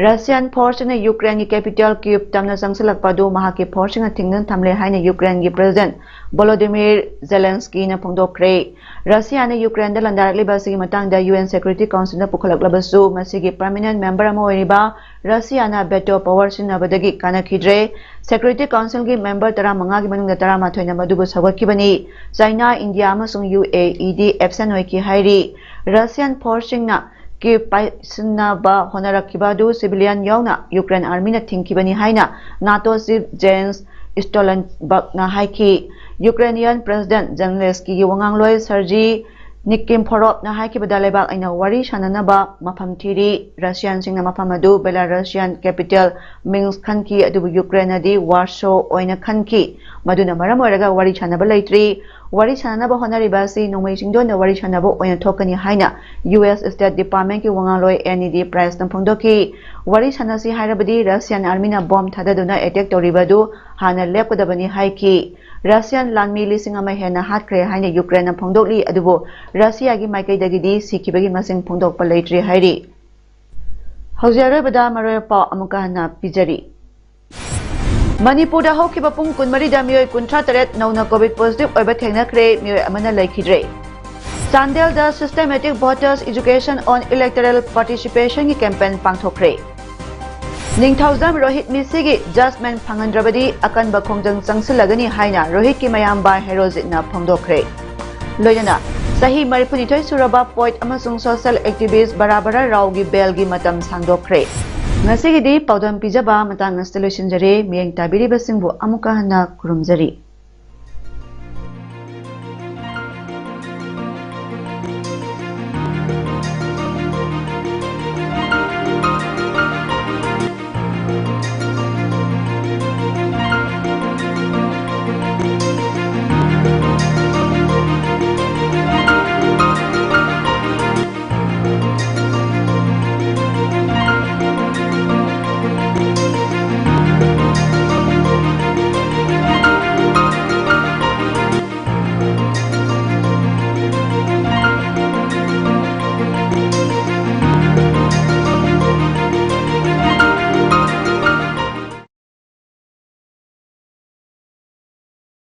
ꯔꯁꯤꯌꯥꯟ ꯐꯣꯔꯁꯁꯤꯡꯅ ꯌꯨꯀ꯭ꯔꯦꯟꯒꯤ ꯀꯦꯄꯤꯇꯦꯜ ꯀꯤꯌꯨꯕ ꯇꯝꯅ ꯆꯪꯁꯤꯜꯂꯛꯄ ꯑꯗꯨ ꯃꯍꯥꯛꯀꯤ ꯐꯣꯔꯁꯁꯤꯡꯅ ꯊꯤꯡꯗꯨꯅ ꯊꯝꯂꯦ ꯍꯥꯏꯅ ꯌꯨꯀ꯭ꯔꯦꯟꯒꯤ ꯄ꯭ꯔꯦꯁꯤꯗꯦꯟꯠ ꯚꯣꯂꯣꯗꯤꯃꯤꯔ ꯖꯦꯂꯦꯟꯁꯀꯤꯅ ꯐꯣꯡꯗꯣꯛꯈ꯭ꯔꯦ꯫ ꯔꯁꯤꯌꯥꯅ ꯌꯨꯀ꯭ꯔꯦꯟꯗ ꯂꯥꯟꯗꯥꯔꯛꯂꯤꯕ ꯑꯁꯤꯒꯤ ꯃꯇꯥꯡꯗ UN Security Councilꯗ ꯄꯨꯈꯠꯂꯛꯂꯕꯁꯨ, ꯃꯁꯤꯒꯤ permanent member ꯑꯃ ꯑꯣꯏꯔꯤꯕ ꯔꯁꯤꯌꯥꯅ veto power ꯁꯤꯖꯤꯟꯅꯕꯗꯒꯤ ꯀꯥꯟꯅꯈꯤꯗ꯭ꯔꯦ꯫ Security Councilꯒꯤ member ꯇꯔꯥꯃꯉꯥꯒꯤ ꯃꯅꯨꯡꯗ ꯇꯔꯥꯃꯥꯊꯣꯏꯅ ꯃꯗꯨꯕꯨ ꯁꯧꯒꯠꯈꯤꯕꯅꯤ꯫ ꯆꯥꯏꯅꯥ, ꯏꯟꯗꯤꯌꯥ ꯑꯃꯁꯨꯡ UAEꯗꯤ absent ꯑꯣꯏꯈꯤ ꯍꯥꯏꯔꯤ꯫ ꯔꯁꯤꯌꯥꯟ ꯐꯣꯔꯁꯁꯤꯡꯅ ꯀꯤꯌꯨꯕ ꯄꯥꯏꯁꯤꯟꯅꯕ ꯍꯣꯠꯅꯔꯛꯈꯤꯕ ꯑꯗꯨ civilian ꯌꯥꯎꯅ ꯌꯨꯀ꯭ꯔꯦꯟ ꯑꯥꯔꯃꯤꯅ ꯊꯤꯡꯈꯤꯕꯅꯤ ꯍꯥꯏꯅ NATO chief Jens Stoltenbergꯅ ꯍꯥꯏꯈꯤ꯫ ꯌꯨꯀ꯭ꯔꯦꯅꯤꯌꯟ ꯄ꯭ꯔꯦꯁꯤꯗꯦꯟꯠ ꯖꯦꯂꯦꯟꯁꯀꯤꯒꯤ ꯋꯥꯉꯥꯡꯂꯣꯏ ꯁꯔꯖꯤ ꯅꯤꯀꯤꯝꯐꯣꯔꯣꯞꯅ ꯍꯥꯏꯈꯤꯕꯗ, ꯂꯩꯕꯥꯛ ꯑꯅꯤꯅ ꯋꯥꯔꯤ ꯁꯥꯅꯅꯕ ꯃꯐꯝ ꯊꯤꯔꯤ꯫ ꯔꯁꯤꯌꯥꯟꯁꯤꯡꯅ ꯃꯐꯝ ꯑꯗꯨ ꯕꯦꯂꯥꯔꯁꯤꯌꯥꯟ capital Minsk ꯈꯟꯈꯤ, ꯑꯗꯨꯕꯨ ꯌꯨꯀ꯭ꯔꯦꯟꯅꯗꯤ ꯋꯥꯔꯁꯣ ꯑꯣꯏꯅ ꯈꯟꯈꯤ꯫ ꯃꯗꯨꯅ ꯃꯔꯝ ꯑꯣꯏꯔꯒ ꯋꯥꯔꯤ ꯁꯥꯅꯕ ꯂꯩꯇ꯭ꯔꯤ꯫ ꯋꯥꯔꯤ ꯁꯥꯅꯅꯕ ꯍꯣꯠꯅꯔꯤꯕ ꯑꯁꯤ ꯅꯣꯡꯃꯩ ꯆꯤꯡꯗꯣꯟꯗ ꯋꯥꯔꯤ ꯁꯥꯅꯕ ꯑꯣꯏꯅ ꯊꯣꯛꯀꯅꯤ ꯍꯥꯏꯅ US State Departmentꯀꯤ ꯋꯥꯉꯥꯡꯂꯣꯏ Ned Priceꯅ ꯐꯣꯡꯗꯣꯛꯈꯤ꯫ ꯋꯥꯔꯤ ꯁꯥꯅꯁꯤ ꯍꯥꯏꯔꯕꯗꯤ ꯔꯁꯤꯌꯥꯟ ꯑꯥꯔꯃꯤꯅ ꯕꯣꯝ ꯊꯥꯗꯗꯨꯅ attack ꯇꯧꯔꯤꯕ ꯑꯗꯨ ꯍꯥꯟꯅ ꯂꯦꯞꯀꯗꯕꯅꯤ ꯍꯥꯏꯈꯤ꯫ ꯔꯁꯤꯌꯥꯟ ꯂꯥꯟꯃꯤ ꯂꯤꯁꯤꯡ ꯑꯃ ꯍꯦꯟꯅ ꯍꯥꯠꯈ꯭ꯔꯦ ꯍꯥꯏꯅ ꯌꯨꯀ꯭ꯔꯦꯟꯅ ꯐꯣꯡꯗꯣꯛꯂꯤ, ꯑꯗꯨꯕꯨ ꯔꯁꯤꯌꯥꯒꯤ ꯃꯥꯏꯀꯩꯗꯒꯤꯗꯤ ꯁꯤꯈꯤꯕꯒꯤ ꯃꯁꯤꯡ ꯐꯣꯡꯗꯣꯛꯄ ꯂꯩꯇ꯭ꯔꯤ ꯍꯥꯏꯔꯤ꯫ ꯍꯧꯖꯤꯛ ꯑꯔꯣꯏꯕꯗ ꯃꯔꯨꯑꯣꯏꯕ ꯄꯥꯎ ꯑꯃꯨꯛꯀ ꯍꯟꯅ ꯄꯤꯖꯔꯤ꯫ ꯃꯅꯤꯄꯨꯔꯗ ꯍꯧꯈꯤꯕ ꯄꯨꯡ ꯀꯨꯟꯃꯔꯤꯗ ꯃꯤꯑꯣꯏ ꯀꯨꯟꯊ꯭ꯔꯥ ꯇꯔꯦꯠ ꯅꯧꯅ COVID positive ꯑꯣꯏꯕ ꯊꯦꯡꯅꯈ꯭ꯔꯦ, ꯃꯤꯑꯣꯏ ꯑꯃꯅ ꯂꯩꯈꯤꯗ꯭ꯔꯦ꯫ ꯆꯥꯟꯗꯦꯜꯗ Systematic Voters Education on Electoral Participationꯒꯤ campaign ꯄꯥꯡꯊꯣꯛꯈ꯭ꯔꯦ꯫ Ningthoujam Rohit ꯃꯤꯁꯤꯒꯤ judgment ꯐꯪꯍꯟꯗ꯭ꯔꯕꯗꯤ ꯑꯀꯟꯕ ꯈꯣꯡꯖꯪ ꯆꯪꯁꯤꯜꯂꯒꯅꯤ ꯍꯥꯏꯅ ꯔꯣꯍꯤꯠꯀꯤ ꯃꯌꯥꯝꯕ ꯍꯦꯔꯣꯖꯤꯠꯅ ꯐꯣꯡꯗꯣꯛꯈ꯭ꯔꯦ꯫ ꯂꯣꯏꯅꯅ ꯆꯍꯤ ꯃꯔꯤꯐꯨꯅꯤꯊꯣꯏ ꯁꯨꯔꯕ poet ꯑꯃꯁꯨꯡ social activist ꯕꯔꯥ ꯕꯔꯥ ꯔꯥꯎꯒꯤ bailꯒꯤ ꯃꯇꯝ ꯁꯥꯡꯗꯣꯛꯈ꯭ꯔꯦ꯫ ꯉꯁꯤꯒꯤꯗꯤ ꯄꯥꯎꯗꯝ ꯄꯤꯖꯕ ꯃꯇꯥꯡ ꯑꯁꯤꯗ ꯂꯣꯏꯁꯤꯟꯖꯔꯦ꯫ ꯃꯤꯠꯌꯦꯡ ꯇꯥꯕꯤꯔꯤꯕꯁꯤꯡꯕꯨ ꯑꯃꯨꯛꯀ ꯍꯟꯅ ꯈꯨꯔꯨꯝꯖꯔꯤ꯫